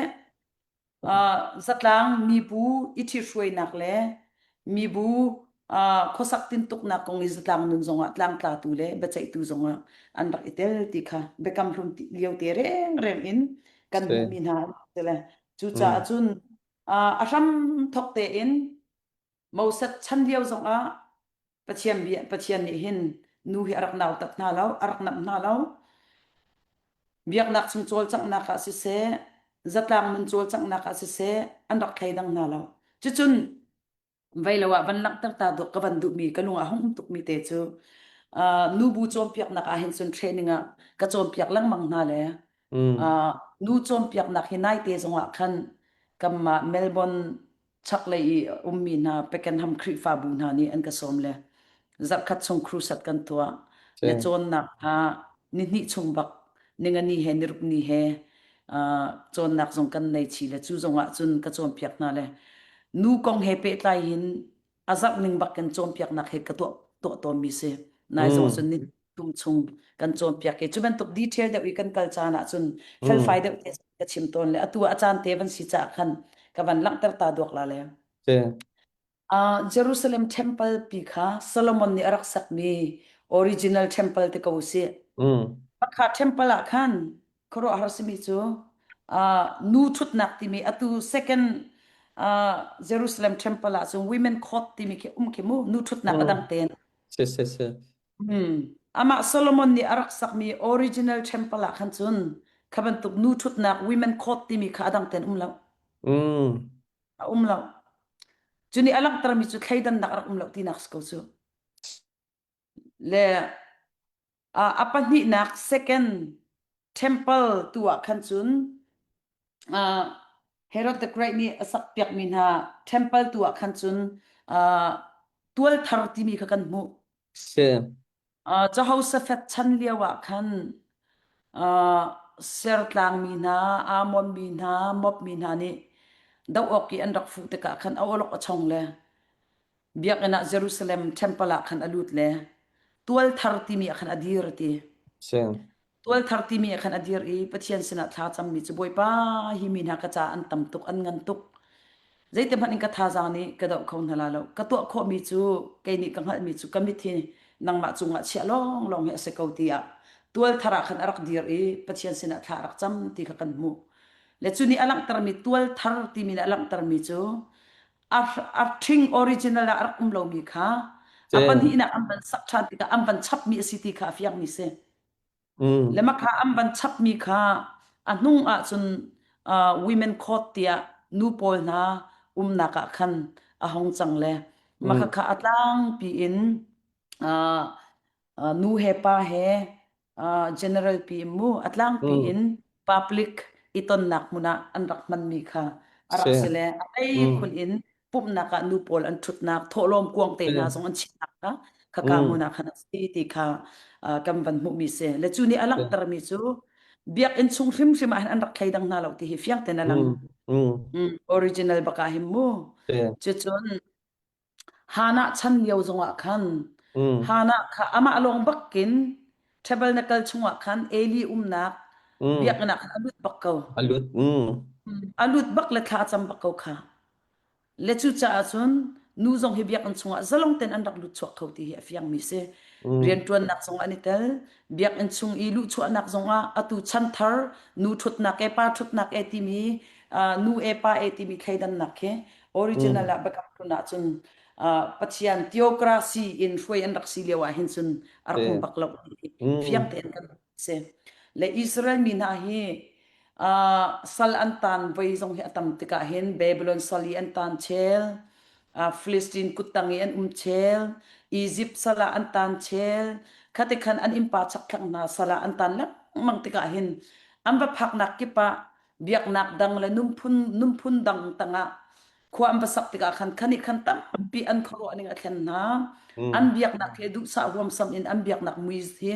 zatlang mibu i ṭhithruainak le mibu khuasak tintuknak kong i zatlang nun zongah tlangtlatu le biaceihtu zongah an rak i tel ti kha biakam hlun lio te rengreng in kan Si. hmuhmi hna an si le cucaah Mm. cun a hram thok tein Moses chan lio zongah Pathian bia Pathian nih hin nu hi a rak nautat hna lo, a rak namh hna lo. Biaknak chung cawlcanghnak ah siseh, zatlang nun cawlcanghnak ah siseh, an rak thleidang hna lo. Cucun veilo ah van langhter ta dawh ka van duhmi ka lung ah hung um tukmi te cu uh, nubu cawnpiaknak ah hin cun training ah ka cawnpiak lengmang hna le Mm. uh, nu cawnpiaknak hi naite zongah khan kanmah Melbourne chaklei i a ummi hna Pakenham Khrihfabu hna nih an ka sawm le zarhkhat chung crusade kan tuah Si. le cawnnak kha nihnih chung bak ningani he niruk ni he uh, cawnnak zong kan nei chi le cu zong ah cun ka cawnpiak hna le nu kong he pehtlai hin a zarh ning bak kan cawnpiaknak he ka tuah tuah tawnmi si nai zong Mm. cun ni tum chung kan cawnpiak i cu bantuk detail deuh i kan kal caan ah cun Mm. felfai deuh te ka chim tawn le atu ah a caan te van si caah khan ka van langhter ta duak la le Si. Uh, Jerusalem temple pi kha Solomon nih a rak sakmi original temple te ko si. Mm. Pakha temple ah khan khuaruahhar simi cu uh, nu thutnak timi atu second uh, Jerusalem temple ah cun women court timi khi um khi mu nu thutnak Mm. adang ten Si si si. Hmm. Amah Solomon nih a rak sakmi original temple ah khan cun kha bantuk nu ṭhutnak women court timi kha a dang tein um lo. Mm. A um lo. Cu nih a langhtermi cu thleidannak a rak um lo tinak si ko cu. Le a, a pahnihnak second temple tu ah khan cun uh, Herod the Great nih a sakpiakmi hna temple tu ah khan cun uh, tual thar timi kha kan hmuh. Si. Uh, Jehoshaphat chan lio ah khan uh, sertlangmi hna, Ammon mi hna, Moab mi hna nih doh awk i an rak fuh tikah khan a awlok a chong le biakinn ah Jerusalem temple ah khan a lut le tual thar timi ah khan a dir ti. Si. Tual thar timi ah khan a dir i Pathian sinah thla cammi cu Bawipa hi mi hna ka ca an tam tuk an ngan tuk zeiti hmanh in ka thazaang nih ka doh kho hna la lo ka tuah khawhmi cu kei nih ka hngalhmi cu ka mit hi nangmah cungah chiah lawnglawng hi a si ko tiah tual thar ah khan a rak dir i Pathian sinah thla a rak cam ti kha kan hmuh le cu nih a langhtermi tual thar timi nih a langhtermi cu a a ṭhing original ah a rak um lomi kha a Si. pahnihnak an van sak ṭhan tikah an van chapmi a si ti kha a fiangmi si. Mm. Le makha an van chapmi kha a hnung ahcun uh, women court tiah nu pawl hna umnak ah khan a hong cang le makha Mm. kha a tlangpi in uh, uh, nu he pa he General pi mu a tlangpi Mm. in public i tonnak hmun ah an rak hmanmi kha a rak Si. si le a hlei Mm. khun in pumhnak ah nu pawl an ṭhutnak thawhlawm kuang te Si. hna zong an chiahnak kha khaka Mm. hmun ah khan a si ti kha kan van hmuhmi si le cu nih a Si. langhtermi cu biakinn chung hrimhrim ah hin an rak thleidang hna lo ti hi fiang tein a lang. Mm. Mm. Original bak ah hin mu. Si. Cucun Hannah chan lio zongah khan Mm. Hannah kha amah lawng bakin tabernacle chungah khan Eli umnak Mm. biakinn ah khan a lut bak ko. A lut. Mm. A lut bak le thla a cam bak ko kha. Le cucaah cun nu zong hi biakinn chungah zalong tein an rak lut chuak kho ti hi a fiangmi si. Mm. Rianṭuannak zong an i tel. Biakinn chung i luhchuahnak zongah atu chanthar nu ṭhutnak e pa ṭhutnak e timi nu e pa e timi thleidannak khi original Mm. ah biakam hlun ahcun Pathian theocracy in hruai an rak si lio ah hin cun a rak Si. um bak lo ti fiang Mm. tein kan si. Le Israel mi hna hi sal an tan voi zong hi a tam tikah hin Babylon sal i an tan chel, Philistine kuttang i an um chel, Egypt sal ah an tan chel, khati khan an innpa chakthlang hna sal ah an tan lengmang tikah hin an va phaknak kip ah biaknak dang le nunphun nunphun dang tangah khua an va sak tikah khan khan nih khan tampi an khuaruah ning a thlen hna. Mm. An biaknak hi duhsah huamsam in an biaknak mui hi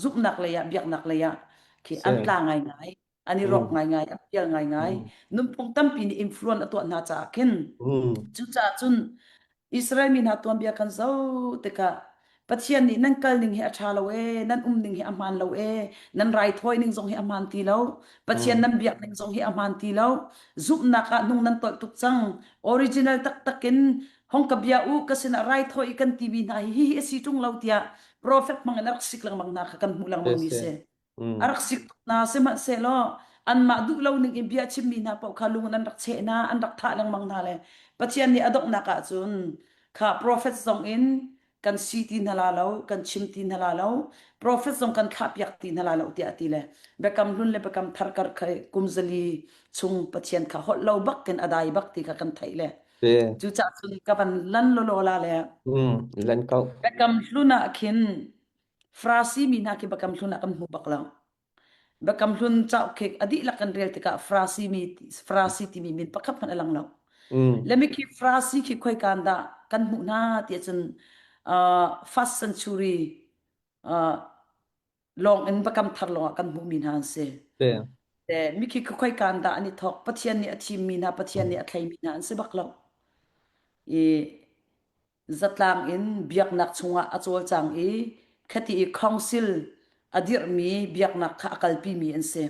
zumhnak lei ah biaknak lei ah khi Si. an tla ngaingai an i rawk Mm. ngaingai an pial ngaingai Mm. nunphung tampi nih influence a tuah hna caah khin Mm. cucaah cun Israel mi hna tuanbia kan zoh tikah Pathian nih nan kal ning hi a ṭha lo ee, nan um ning hi a hmaan lo ee, nan raithawi ning zong hi a hmaan ti lo, Pathian Mm. nan biak ning zong hi a hmaan ti lo, zumhnak ah hnung nan tolh tuk cang, original taktak in hong ka bia u ka sinah raithawi kan timi hna hi hihi a si ṭung lo tiah prophet hmang in a rak sik lengmang hna kha kan hmuh Si. lengmang mi Si. si. Mm. A rak sik tuk hna sihmanhsehlaw anmah duh lo ning in bia chimmi hna paoh kha lung in an rak cheh hna an rak thah lengmang hna le Pathian nih a donghnak ah cun kha prophet zong in kan si ti hna la lo kan chim ti hna la lo prophet zong kan thlahpiak ti hna la lo tiah a ti le biakam hlun le biakam thar kar kha kum zali chung Pathian kha holh lo bak in a dai bak ti kha kan theih le Si. cucaah cun ka van lan lolo la le Mm. Lan ko. biakam hlun ah khin Farasi mi hna khi biakam hlun ah kan hmu bak lo. Biakam hlun cauk khi a dihlak kan rel tikah Farasi mi Farasi timi min pakhat hmanh a lang lo. Mm. Le mi khi Farasi khi khoikan dah kan hmuh hna ti ahcun first century lawng in biakam thar lawng ah kan hmuhmi hna an si. Si. Le mi khi khoikan dah an i thawk Pathian nih a thimmi hna Pathian nih a thleimi hna an si bak lo. I zatlang in biaknak chungah a cawlcang i khati i council a dirhmi biaknak kha a kalpimi an si.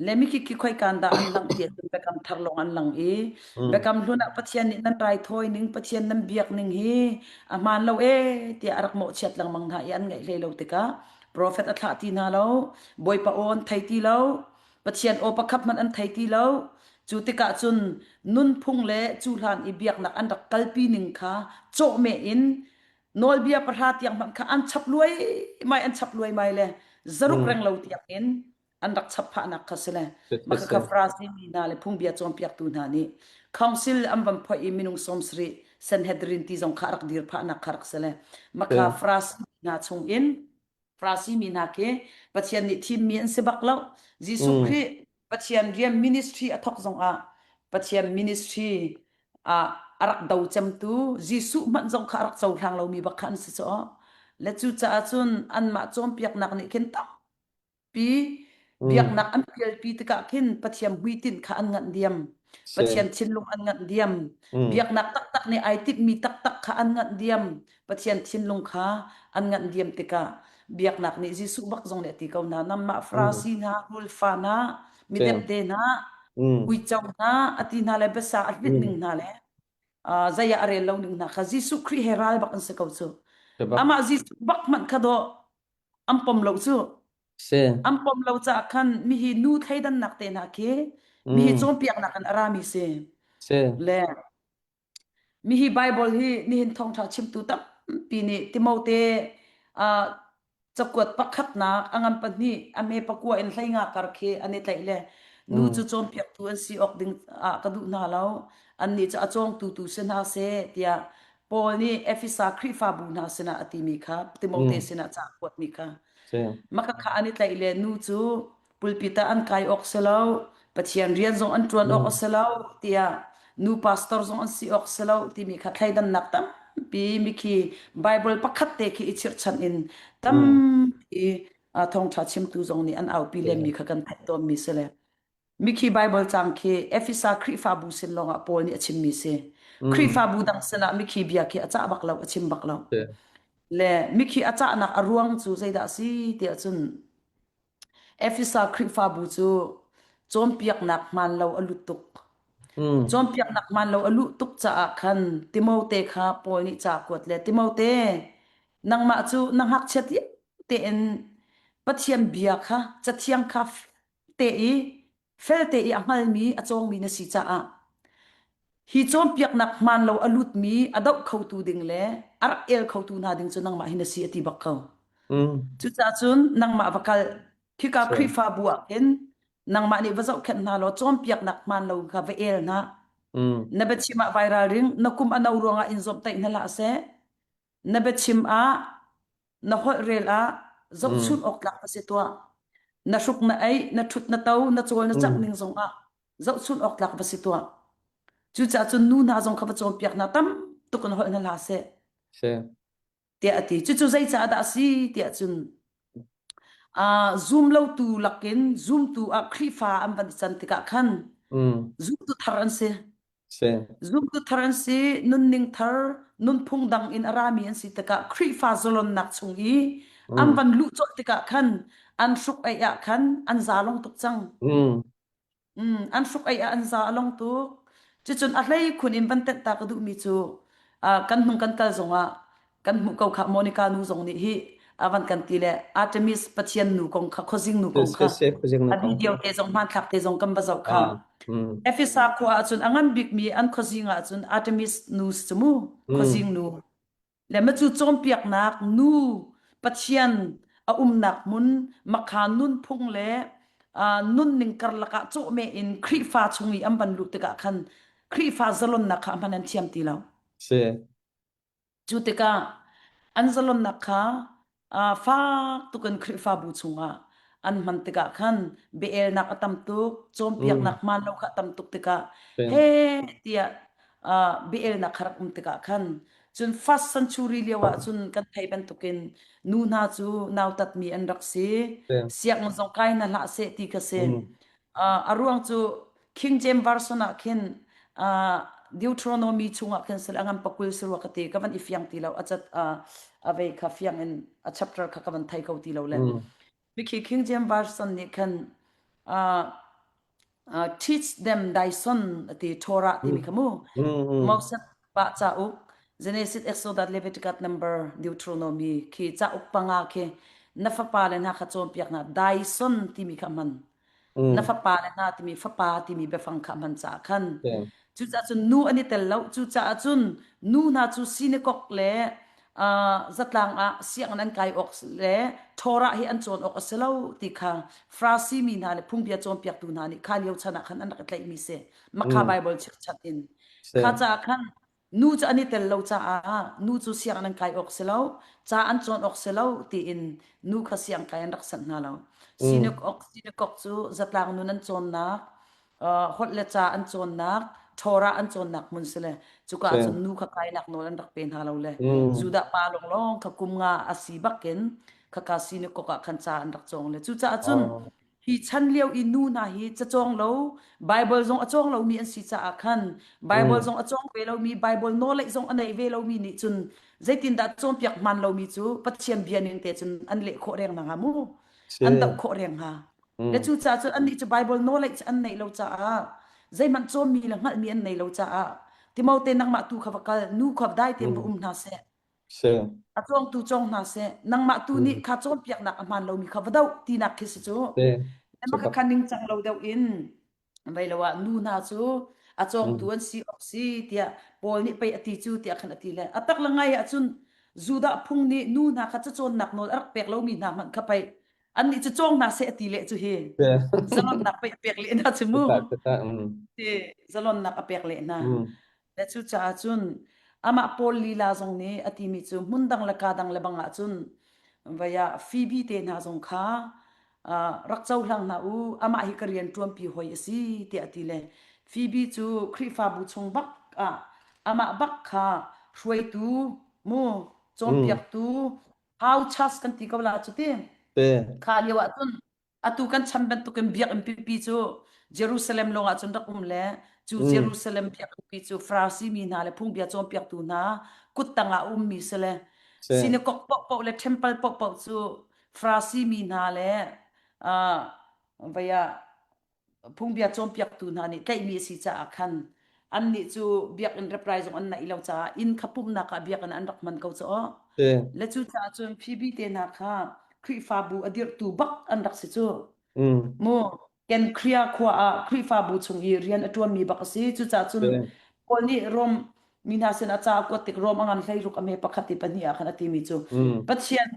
Le mikik khi khoikan dah an langh ti ahcun biakam thar lawng an lang i Mm. biakam hlun ah Pathian nih nan raithawi ning Pathian nan biak ning hi a hmaan lo ee tiah a rak mawhchiat lengmang hna i an ngaih hlei lo tikah profet a thlah ti hna lo Bawipa aw an thei ti lo Pathian aw pakhat hmanh an thei ti lo. Cu tikah cun nunphung le cuhlan i biaknak an rak kalpi ning kha cawhmeh in nawlbia pahra tiang hmanh kha an chap luaimai an chap luaimai le zaruk Mm. reng lo tiang in an rak chap phahnak kha si le Si. mah Si. khakha Farasi mi hna le phungbia cawnpiaktu hna nih council an van phoih i minung 70 Sanhedrin ti zong kha a rak dir phahnak kha rak si le Si. makha Farasi mi hna chung in Farasi mi hna khi Pathian nih thimmi an si bak lo. Jesuh Mm. Khrih Pathian rian ministry a thawk zongah Pathian ministry ah a rak do cemtu Jesuh hmanh zong kha a rak cohlang lomi bak kha an si caw. Le cucaah cun anmah cawnpiaknak nih khin tampi Mm. biaknak an pialpi tikah khin Pathian hmuitinh kha an nganh diam. Si. Pathian thinlung an nganh diam. Mm. Biaknak taktak nih ai timhmi taktak kha an nganh diam. Pathian thinlung kha an nganh diam tikah biaknak nih Jesuh bak zong nih a ti ko hna nanmah Mm. Farasi hna rulfa hna Si. midepde hna Mm. uico hna a ti hna le biasa a hlinh Mm. ning hna le zei ah a rel lo ning hna kha Jesuh Khrih he ral bak an si ko cu. Si bak. Amah Jesuh bak hmanh kha dawh an pom lo cu. Si. An pom lo caah khan mihi nu thleidannak te hna khi mihi Mm. cawnpiaknak in a rami si. Si. Le mihi Bible hi nihin thawngṭha chimtu tampi nih Timote uh, cakuat pakhatnak a ngan pahnih a me pakua in hleinga kar khi an i tlaih le nu Mm. cu cawnpiaktu an si awk ding ah ka duh hna lo annih cu a cawngtu tu si hna seh tiah Paul nih Efesa Khrihfabu hna sinah a timi kha Timote Mm. sinah ca a kuatmi kha Si. Si. Maka kha an i tlaih le nu cu pulpit ah an kai awk si lo, Pathian rian zong an ṭuan awk a Mm. si lo tiah nu pastor zong an si awk si lo timi kha thleidannak tampi mikhi Bible pakhat te khi i chirhchanh in Mm. tampi thawngṭha chimtu zong nih an aupi Si. lenmi kha kan theih tawnmi si le mikhi Bible cang khi Efesa Khrihfabu sin lawngah Paul nih a chimmi si. Mm. Khrihfabu dang sinah mikhi bia khi a cah bak lo, a chim bak lo. Si. Le mikhi a cahnak a ruang cu zeidah a si tiah cun Efesa Khrihfabu cu cawnpiaknak hmaan lo a lut tuk. Mm. Cawnpiaknak hmaan lo a luh tuk caah khan Timote kha Paul nih ca a kuat le Timote, nangmah cu na ngakchiat lio tein Pathian bia kha Cathiang kha te i felte i a hngalmi a cawngmi na si caah hi cawnpiaknak hmaan lo a lutmi a doh khotu ding le a rak el khotu hna ding cu nangmah hi na si a ti bak ko. Mm. Cucaah cun nangmah va kal khika Si. Khrihfabu ah khin nangmah nih va zohkhenh hna law cawnpiaknak hmaan lo kha va el hna. Mm. Na biachim ah vai ralring, na kum a no ruangah in zawmhtaih hna hlah seh. Na biachim ah na holh rel ah zohchun Mm. awk tlak va si tuah. Na hruk na ei, na ṭhut na to, na cawl na cangh Mm. ning zongah zohchun awk tlak va si tuah. Cucaah cun nu hna zong kha va cawnpiak hna tam tuk in holh hna hlah seh Si. tiah a ti. Cucu zeicah dah a si tiah cun uh, zum lotu lakin zumtu ah Khrihfa an van i can tikah khan Mm. zumtu thar an si. Si. Zumtu thar an si, nunning thar, nunphung dang in a rami an si tikah Khrihfa zalonnak chung i an Mm. van luh colh tikah khan an hruk ei ah khan an za long tuk cang. Mm. Mm, an hruk ei ah an za a long tuk. Cucun a hlei khun in van tenh ta ka duhmi cu ah, kan hnung kan kal zongah kan hmuh ko kha Monica nu zong nih hi a van kan ti le Artemis pathian nu kong kha khuazing nu Si kong si kha si khuazing na a kong. video te zong hmanthlak te zong kan va zoh kha. Ah. Mm. Efesa khua ahcun a ngan bikmi an khuazing ahcun Artemis nu si cu mu Mm. khuazing nu le macu cawnpiaknak nu Pathian a umnak hmun makha nunphung le uh, nunning karlak ah cawhmeh in Khrihfa chung i an van luh tikah khan Khrihfa zalonnak kha hman an thiam ti lo. Si. Cu tikah an zalonnak kha uh, fak tuk in Khrihfabu chungah an hman tikah khan biaelnak a tam tuk, Mm. cawnpiaknak hmaan lo kha a tam tuk tikah Si. he tiah uh, biaelnak kha rak um tikah khan cun first century lio ah cun kan theih bantukin nu hna cu nautatmi an rak si Si. sianginn zong kai hna hlah seh ti kha si Mm. Uh, a ruang cu King James Version ah khin uh, Deuteronomy chungah khin sel angam pakul sirwa ka ti ka van i fiang ti lo a cat uh, a vei kha fiang in a chapter kha ka van thei ko ti lo le Mm. Bikhi King James Version nih khan uh, uh, teach them thy son ati Torah timi Mm. kha mu Mm. Mm. Moses pa cauk Genesis Exodus Leviticus number Deuteronomy khi cauk panga khi na fapa le hna kha cawnpiak hna thy son timi kha hman na Mm. fapa le hna timi fapa timi biafang kha hman caah khan Si. cucaah cun nu an i tel lo cucaah cun nu hna cu synagogue le uh, zatlang ah sianginn an kai awk le Torah hi an cawn awk a si lo ti kha Farasi mi hna le phungbia cawnpiaktu hna nih kha lio chan ah khan an rak i tlaihmi si makha Mm. Bible chirchat in Si. kha caah khan Nu cu an i tel lo caah nu cu sianginn an kai awk si lo, ca an cawn awk si lo tiin nu kha siang kai an rak sanh hna lo. Mm. Sinakok sinakok cu zatlang nun an cawnnak, uh, holh le ca an cawnnak, Torah an cawnnak hmun si le cuka Si. ahcun nu kha kainak nawl an rak pe hna lo le Mm. Judah pa lawnglawng kha kum nga a si bakin khaka sinakok ah khan ca an rak cawng le cucaah cun Oh. Hi chan lio i nu hna hi cacawng lo, Bible zong a cawng lomi an si caah khan Bible Mm. zong a cawng ve lomi, Bible nawlei zong a nei ve lomi nih cun zeitindah cawnpiak hmaan lomi cu Pathian bia ning te cun an leh khawh reng hna hnga mu. Si. An doh khawh reng hnga. Le Mm. cucaah cun annih cu Bible nawlei cu an neih lo caah zeihmanh cawnmi le hngalhmi an nei lo caah Timote nangmah tu kha va kal, nu kha dai tein va Mm. um hna seh. Si. A cawngtu cawng hna seh, nangmah tu nih Mm. kha cawnpiaknak a hmaan lomi kha va doh tinak khi si cu. Si. Mah Si bak. kha ningcang lo deuh in vei lo ah nu hna cu a cawngtu Mm. an si awk si tiah Paul nih pei a ti cu tiah khan a ti le a tak le ngai ahcun Judah phung nih nu hna kha cacawnnak nawl a rak pek lomi hna hmanh kha pei annih cu cawng hna seh a ti leh cu hi Si. zalonnak pei a pek leh hna cu mu Tata, tata. Mm. ti zalonnak a pek leh hna Mm. Le cucaah cun amah Paul lila zong nih a timi cu hmun dang le ka dang le bang ah cun Vai ah Phoebe te hna zong kha rak cohlang hna u, amah hi ka rian ṭuanpi hoi a si tiah a ti le Phoebe cu Khrihfabu chung bak ah amah bak kha hruaitu mu cawnpiaktu how church kan ti ko la cu ti kha lio ah cun atu kan chan bantukin biakinn pipi cu Jerusalem lawng ah cun rak um le cu Jerusalem biakinn pi cu Farasi mi hna le phungbia cawnpiaktu hna kut tangah a ummi si le synagogue paohpaoh le temple paohpaoh cu Farasi mi hna le uh, vei ah phungbia cawnpiaktu hna nih tlaihmi a si caah khan annih cu biakinn reprai zong an naih lo caah inn kha pumhnak ah biakinn an rak hman ko cu aw. Le cu caah cun Phoebe te hna kha Khrihfabu a dirhtu bak an rak si cu. Mu Kenkria khua ah Khrihfabu chung i rian a ṭuanmi bak a si. Cucaah cun Paul nih Rom mi hna sin a ca a kuat tik Rom a ngan 16 a hme pakhat i pahnih ah khan a timi cu Pathian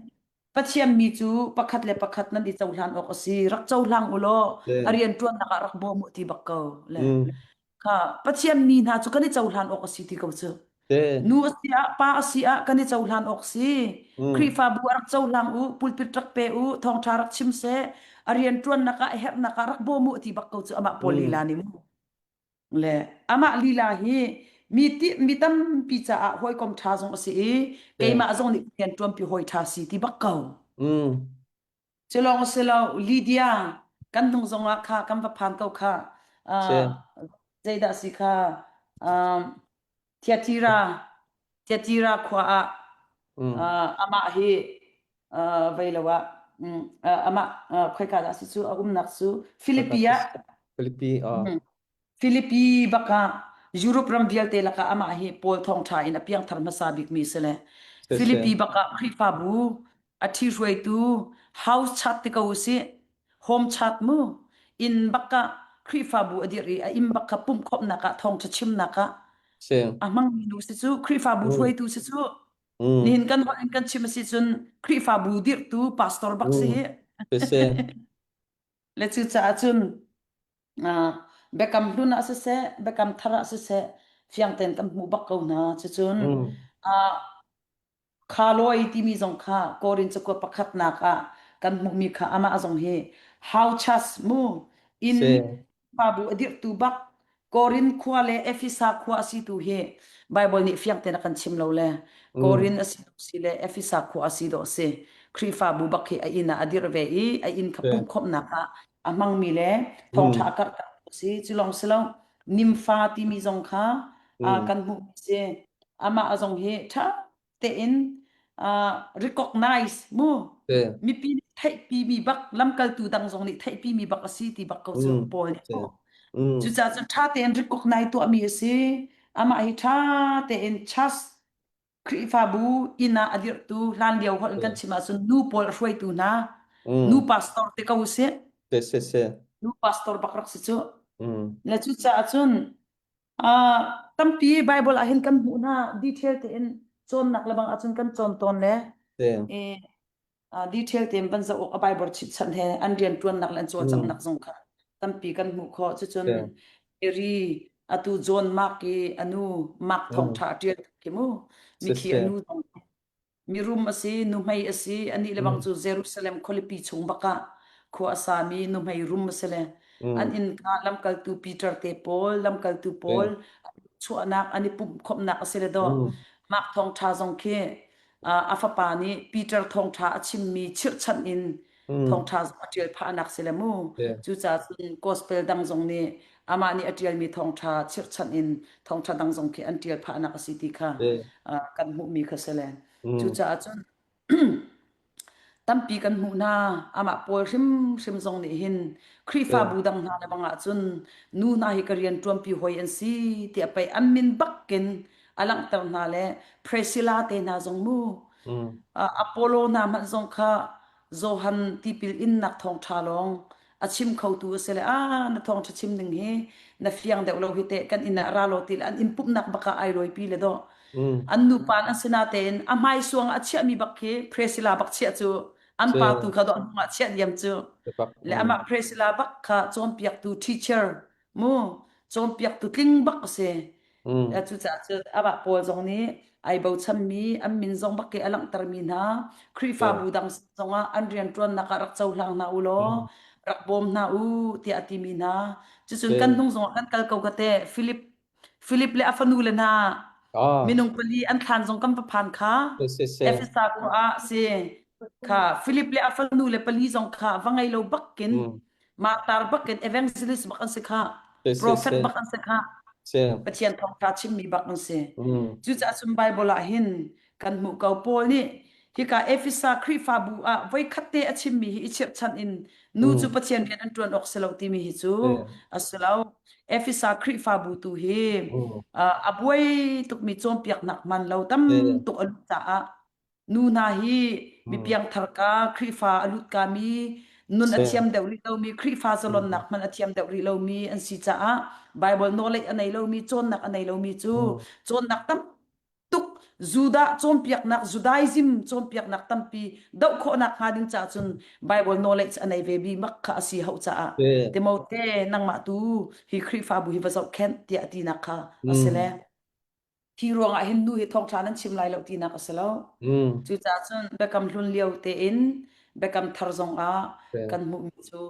Pathian mi cu pakhat le pakhat nan i cohlan awk a si. Rak cohlang u law a rian ṭuannak ah rak bawm u ti bak ko. Le kha Pathian mi hna cu kan i cohlan awk a si ti ko cu. Nu a si ah, pa a si ah kan i cohlan awk si. Khrihfabu ah rak cohlang u, pulpit rak pe u, thawngṭha rak chim seh, a rian ṭuannak ah, a herhnak ah rak bawm u ti bak ko cu amah Paul lila nih mu. Le amah lila hi mi ti mi tampi caah hawikom ṭha zong a si i keimah zong nih rian ṭuanpi hawi ṭha si ti bak ko. Cu lawng a si lo, Lydia kan hnung zongah kha kan va phan ko kha. Uh, zeidah si kha um, Thyatira Thyatira khua ah uh, amah hi uh, vei lo ah um, uh, amah uh, khoika dah si cu a umnak cu Philippi ah Philippi ah Philippi bakah Europe ram vialte lakah amah hi Paul thawngṭha in a piangthar hmasa bikmi si le Philippi bakah Khrihfabu a ṭhihruaitu house chat ti ko usih home chat mu inn bakah Khrihfabu a dirh i a inn bak kha pumhkhawmhnak ah thawngṭha chimnak ah a hmangmi nu si cu Khrihfabu hruaitu si cu nihin kan holh in kan chim a si cun Khrihfabu dirhtu pastor bak si hi le cucaah cun Biakam hlun ah siseh, biakam thar ah siseh, fiang tein kan hmuh bak ko hna. Cucun Khaloi timi zong kha Korin cakuat pakhatnak ah kan hmuhmi kha amah zong hi Hauchas mu inn Babu a dirhtu bak Korin khua le Efesa khua a si tu hi Bible nih fiang tein a kan chim lo le Korin a si si le Efesa khua a si dawh si. Khrihfabu bak hi a inn ah a dirh ve i a inn kha pumhkhawmhnak ah a hmangmi le thawngṭha a karhter a si. Cu lawng si lo, nimfa timi zong kha kan hmuhmi si. Amah zong hi ṭha tein recognize mu mipi nih theihpimi bak lamkaltu dang zong nih theihpimi bak a si ti bak ko cu Paul nih Cucaah cun ṭha tein recognize tuahmi a si. Amah hi ṭha tein trust Khrihfabu inn ah a dirhtu hlanlio holh in kan chim ahcun nu pawl a hruaitu hna nu pastor te ko usih. Nu pastor bak rak si cu. Le cucaah cun tampi Bible ah hin kan hmuh hna detail tein cawnnak lebang ahcun kan cawn tawn le detail tein van zoh awk a Bible chitchan he an rian ṭuannak le an cawlcanghnak zong kha tampi kan hmuh khawh. Cucun Mary atu John Mark i a nu Mark thawngṭha a ṭial khi mu mithi a nu zong mirum a si nuhmei a si anih le bang cu Jerusalem khualipi chung bakah khua a sami nuhmei rum a si le an inn kha lamkaltu Peter te pawl lamkaltu pawl chuahnak an i pumh khawmhnak a si le dawh Mark thawngṭha zong khi a fapa nih Peter thawngṭha a chimmi chirhchanh in thawngṭha zong a ṭial phahnak si le mu. Cucaah cun gospel dang zong nih amah nih a ṭialmi thawngṭha chirhchanh in thawngṭha dang zong khi an ṭial phahnak a si ti kha kan hmuhmi kha si le. Cucaah cun Tampi kan hmuh hna. Amah Paul hrimhrim zong nih hin Khrihfabu dang hna le bang ahcun nu hna hi ka rian ṭuanpi hawi an si tiah pei an min bakin a langhter hna le Priscilla te hna zong mu Apollo hna hmanh zong kha Johan tipil innak thawngṭha lawng a chim khotu a si le ah na thawngṭha chim ning hi na fiang deuh lo hi teh kan inn ah ra law ti le an inn pumhnak bak ah ai lawipi le dawh an nupa an si natein a hmaisuang a chiahmi bak khi Priscilla bak chiah cu an pa tu kha dawh hnu ah chiah diam cu le amah Priscilla bak kha cawnpiaktu teacher mu cawnpiaktu tling bak a si. Cucaah cun amah Paul zong nih ai bochanmi an min zong bak ke a langhtermi hna Khrihfabu dang zongah an rianṭuannak ah rak cohlang hna u law rak bawm hna u tiah a timi hna. Cucun kan hnung zongah kan kal ko ka te Philip Philip le a fanu le hna minung pali an thlan zong kan va phan kha Efesa khua ah si kha Philip le a fanu le pali zong kha va ngei lo bakin martar bakin evangelist bak an si kha prophet bak an si kha Pathian thawngṭha chimmi bak an si. Cucaah cun Bible ah hin kan hmuh ko Paul nih hika Efesa Khrihfabu ah voikhat te a chimmi hi i chirhchan in nu cu Pathian rian an ṭuan awk si lo timi hi cu a si lo. Efesa Khrihfabu tu hi a buai tukmi cawnpiaknak hman lo tam tuk a luh caah nu hna hi mi piangthar ka Khrihfa a lut kami nun a thiam deuh rih lomi Khrihfa zalonnak hmanh a thiam deuh rih lomi an si caah Bible knowledge a nei lomi cawnnak a nei lomi cu cawnnak tam tuk Judah cawnpiaknak Judaism cawnpiaknak tampi doh khawhnak hnga ding caah cun Bible knowledge a nei ve bi mak kha a si hauh caah Timote nangmah tu hi Khrihfabu hi va zohkhenh tiah tinak kha a si le Hi ruangah hin nu hi thawngṭha nan chim lai lo tinak a si lo. Cucaah cun Biakam Hlun lio tein Biakam Thar zongah kan hmuhmi cu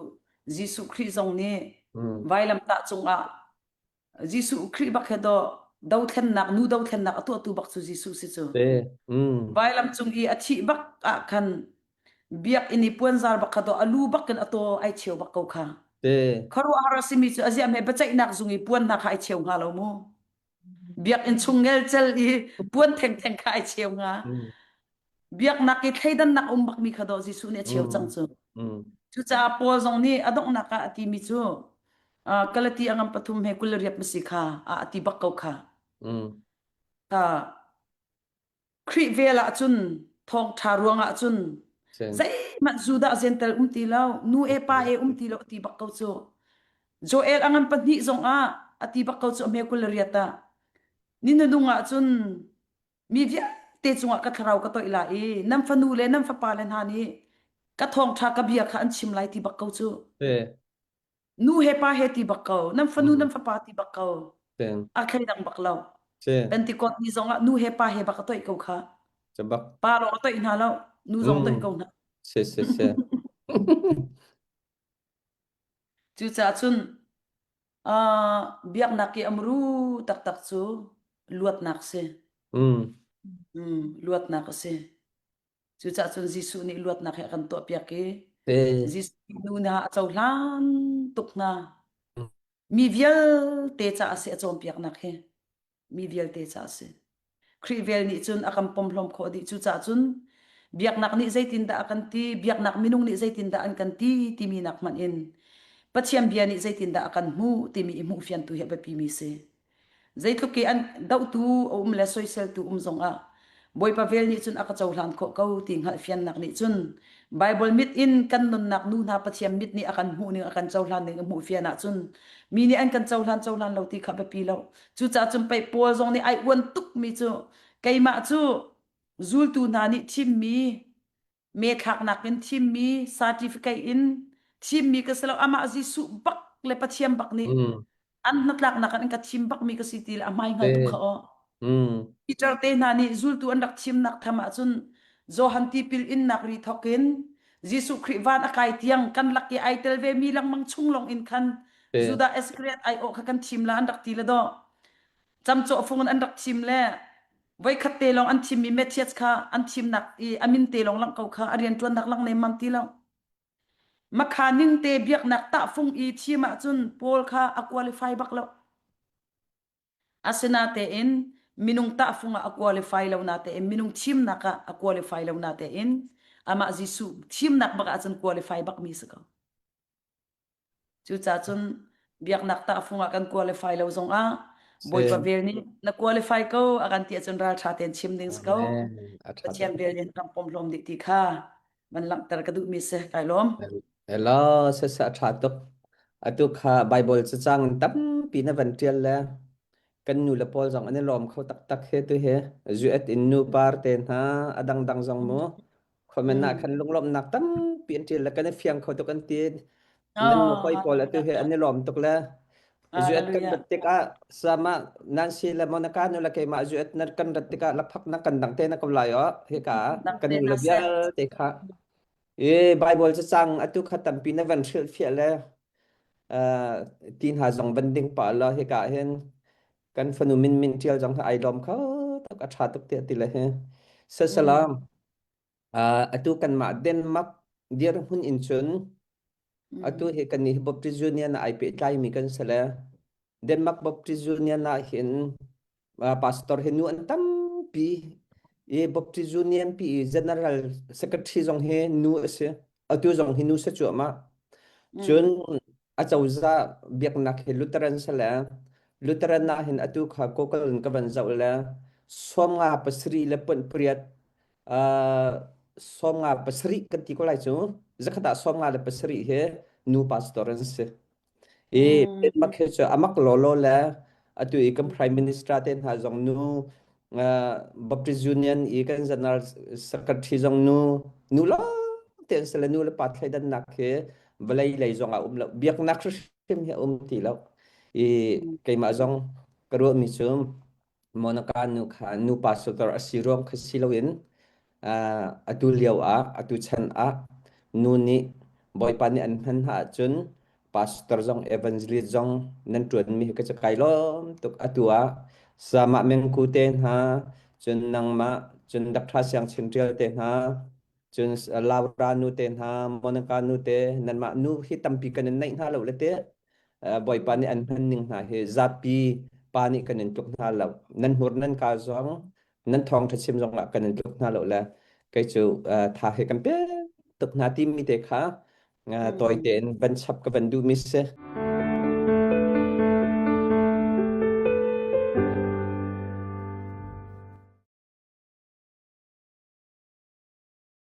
Jesuh Khrih zong nih vailamtah cungah Jesuh Khrih bak he dawh dothlennak nu dothlennak a tuahtu bak cu Jesuh si cu. Vailam cung i a thih bak ah khan biakinn i puanzar bak kha dawh a lu bak in a taw ai cheu bak ko kha. Khuaruahhar a simi cu a ziah hme biaceihnak zung i puan hna kha ai cheu hnga lo mu. Biakinn chung ngelcel i puan thengtheng kha ai cheu hnga. Biaknak i thleidannak um bakmi kha dawh Jesuh nih a cheu cang cu. Cucaah Paul zong nih a donghnak ah a timi cu Galati a ngam pathum he 28 ma si kha a ti bak ko kha. Khrih vel ah cun thawngṭha ruangah cun zeihmanh Judah Gentel um ti lo, nu e pa e um ti lo a ti bak ko cu. Joel a ngan pahnih zongah a ti bak ko cu a hme 28 ah. Ni nunung ah cun mi vialte cungah ka thlarau ka toih lai i nan fanu le nan fapa le hna nih ka thawngṭha ka bia kha an chim lai ti bak ko cu. Nu he pa he ti bak ko. Nan fanu nan fapa ti bak ko. A thleidang bak lo. Pentecost ni zongah nu he pa he bak a toih ko kha. Pa lawng a toih hna lo. Nu zong toih ko hna. Si si si. Cucaah cun biaknak i amru taktak cu luatnak si. Luatnak a si. Cucaah cun Jesuh nih luatnak he a kan tuahpiak i Jesuh nu hna a cohlan tuk hna. Mi vialte caah a si a cawnpiaknak hi. Mi vialte caah a si. Khrih vel nih cun a kan pomhlawm khawh dih. Cucaah cun biaknak nih zeitindah a kan ti, biaknak minung nih zeitindah an kan ti timi nak hmanh in Pathian bia nih zeitindah a kan hmuh timi i hmuhfiantu hi a biapimi si. Zeitluk i an dohtu a um le soiseltu um zongah Bawipa vel nih cun a ka cohlan khawh ko ti hngalhfiannak nih cun Baibal mit in kan nunnak nu hna Pathian mit nih a kan hmuh ning a kan cohlan ning a hmuhfian ahcun mi nih an kan cohlan cohlan lo ti kha biapi lo. Cucaah cun pei Paul zong nih ai uan tukmi cu keimah cu zultu hna nih thimmi methlaknak in thimmi certificate in thimmi ka si lo amah Jesuh bak le Pathian bak nih an hnatlaknak in ka thim bakmi ka si ti le a hmai hngal tuk kha aw Peter te hna nih zultu an rak thimnak tham ahcun Johan tipil innak ri thawk in Jesuh Khrih van a kai tiang kan lak i ai tel ve mi lengmang chung lawng in khan Judah Iscariot ai awh kha kan thim la an rak ti le daw camcawh fung in an rak thim le Voikhat te lawng an thimmi Matthias kha an thimnak i a min te lawng langh ko kha a rianṭuannak lang nemmam ti lo. Makha ning te biaknak tahfung i thim ahcun Paul kha a qualify bak lo. Asinatein minung tahfung ah a qualify lo natein minung thimnak ah a qualify lo natein amah Jesuh thimnak bak ahcun qualify bakmi si ko. Cucaah cun biaknak tahfung ah kan qualify lo zongah Bawipa vel nih na qualify ko a kan ti ahcun ralṭha tein chim ding si ko. Pathian vel nih kan pom hlawm dih ti kha van langhter ka duhmi si. Kai lawm. Hello, sasa ṭha tuk. Atu kha Bible cacang in tampi na van ṭial le kan nu le pawl zong an i lawm kho taktak he tu he. Zuet in nu par te hna a dangdang zong mu. Comment ah khan lunglawmhnak tampi an ṭial le kan i fiang kho tuk an ti. Nan hoi pawl atu he an i lawm tuk le. Zuet kan Hallelujah. rat tikah sama Nancy le Monica nu le keimah zuet na kan rat tikah laphak na kan dang te na ko lai o hika Dang kan te nu na le seh. vialte kha e Bible cu cang atu kha tampi na van hrilh fiah le uh, ti hna zong van ding pa la hika hin kan fanu min min tial zong kha ai lawm kho tuk a tha tuk tiah ti le hi Mm. sasalam uh, atu kanmah Denmark dirhmun in cun atu Mm. hi kan nih Baptist Union ai pehtlai mi kan si le Denmark Baptist Union ah hin uh, pastor hi nu an tampi i Baptist Union pi i General Secretary zong hi nu a si atu zong hi nu si cuahmah cun Mm. acozah biaknak hi Lutheran si le Lutheran ah hin atu kha Google in ka van zoh le 57 le point pariat 57 kan ti ko lai cu zakhat ah 57 hi nu pastor an si i Mm. Denmark hi cu amak lawlaw le atu i kan prime minister te hna zong nu Baptist Union i kan general secretary zong nu nu lawng te an si le nu le pa thleidannak hi vawlei lei zong ah um lo biaknak hrim hi a um ti lo i Mm. keimah zong ka ruahmi cu Monica nu kha nu pastor a si ruang kha si loin atu lio ah atu chan ah nu nih Bawipa nih an hman hna ahcun pastor zong evangelist zong nan ṭuanmi hi ka ca kai lawm tuk atu ah Sama Mengku te hna cun nangmah cun Dr. Siang Chin Ṭial te hna cun Laura nu te hna Monica nu te nanmah nu hi tampi kan in neih hna lo le te Bawipa nih an hman ning hna hi zapi pa nih kan in tluk hna lo nan hmur nan ka zong nan thawngṭha chim zong ah kan in tluk hna lo le kei cu tha he kan pek tuk hna timi te kha tawi Mm. tein van chap ka van duhmi si.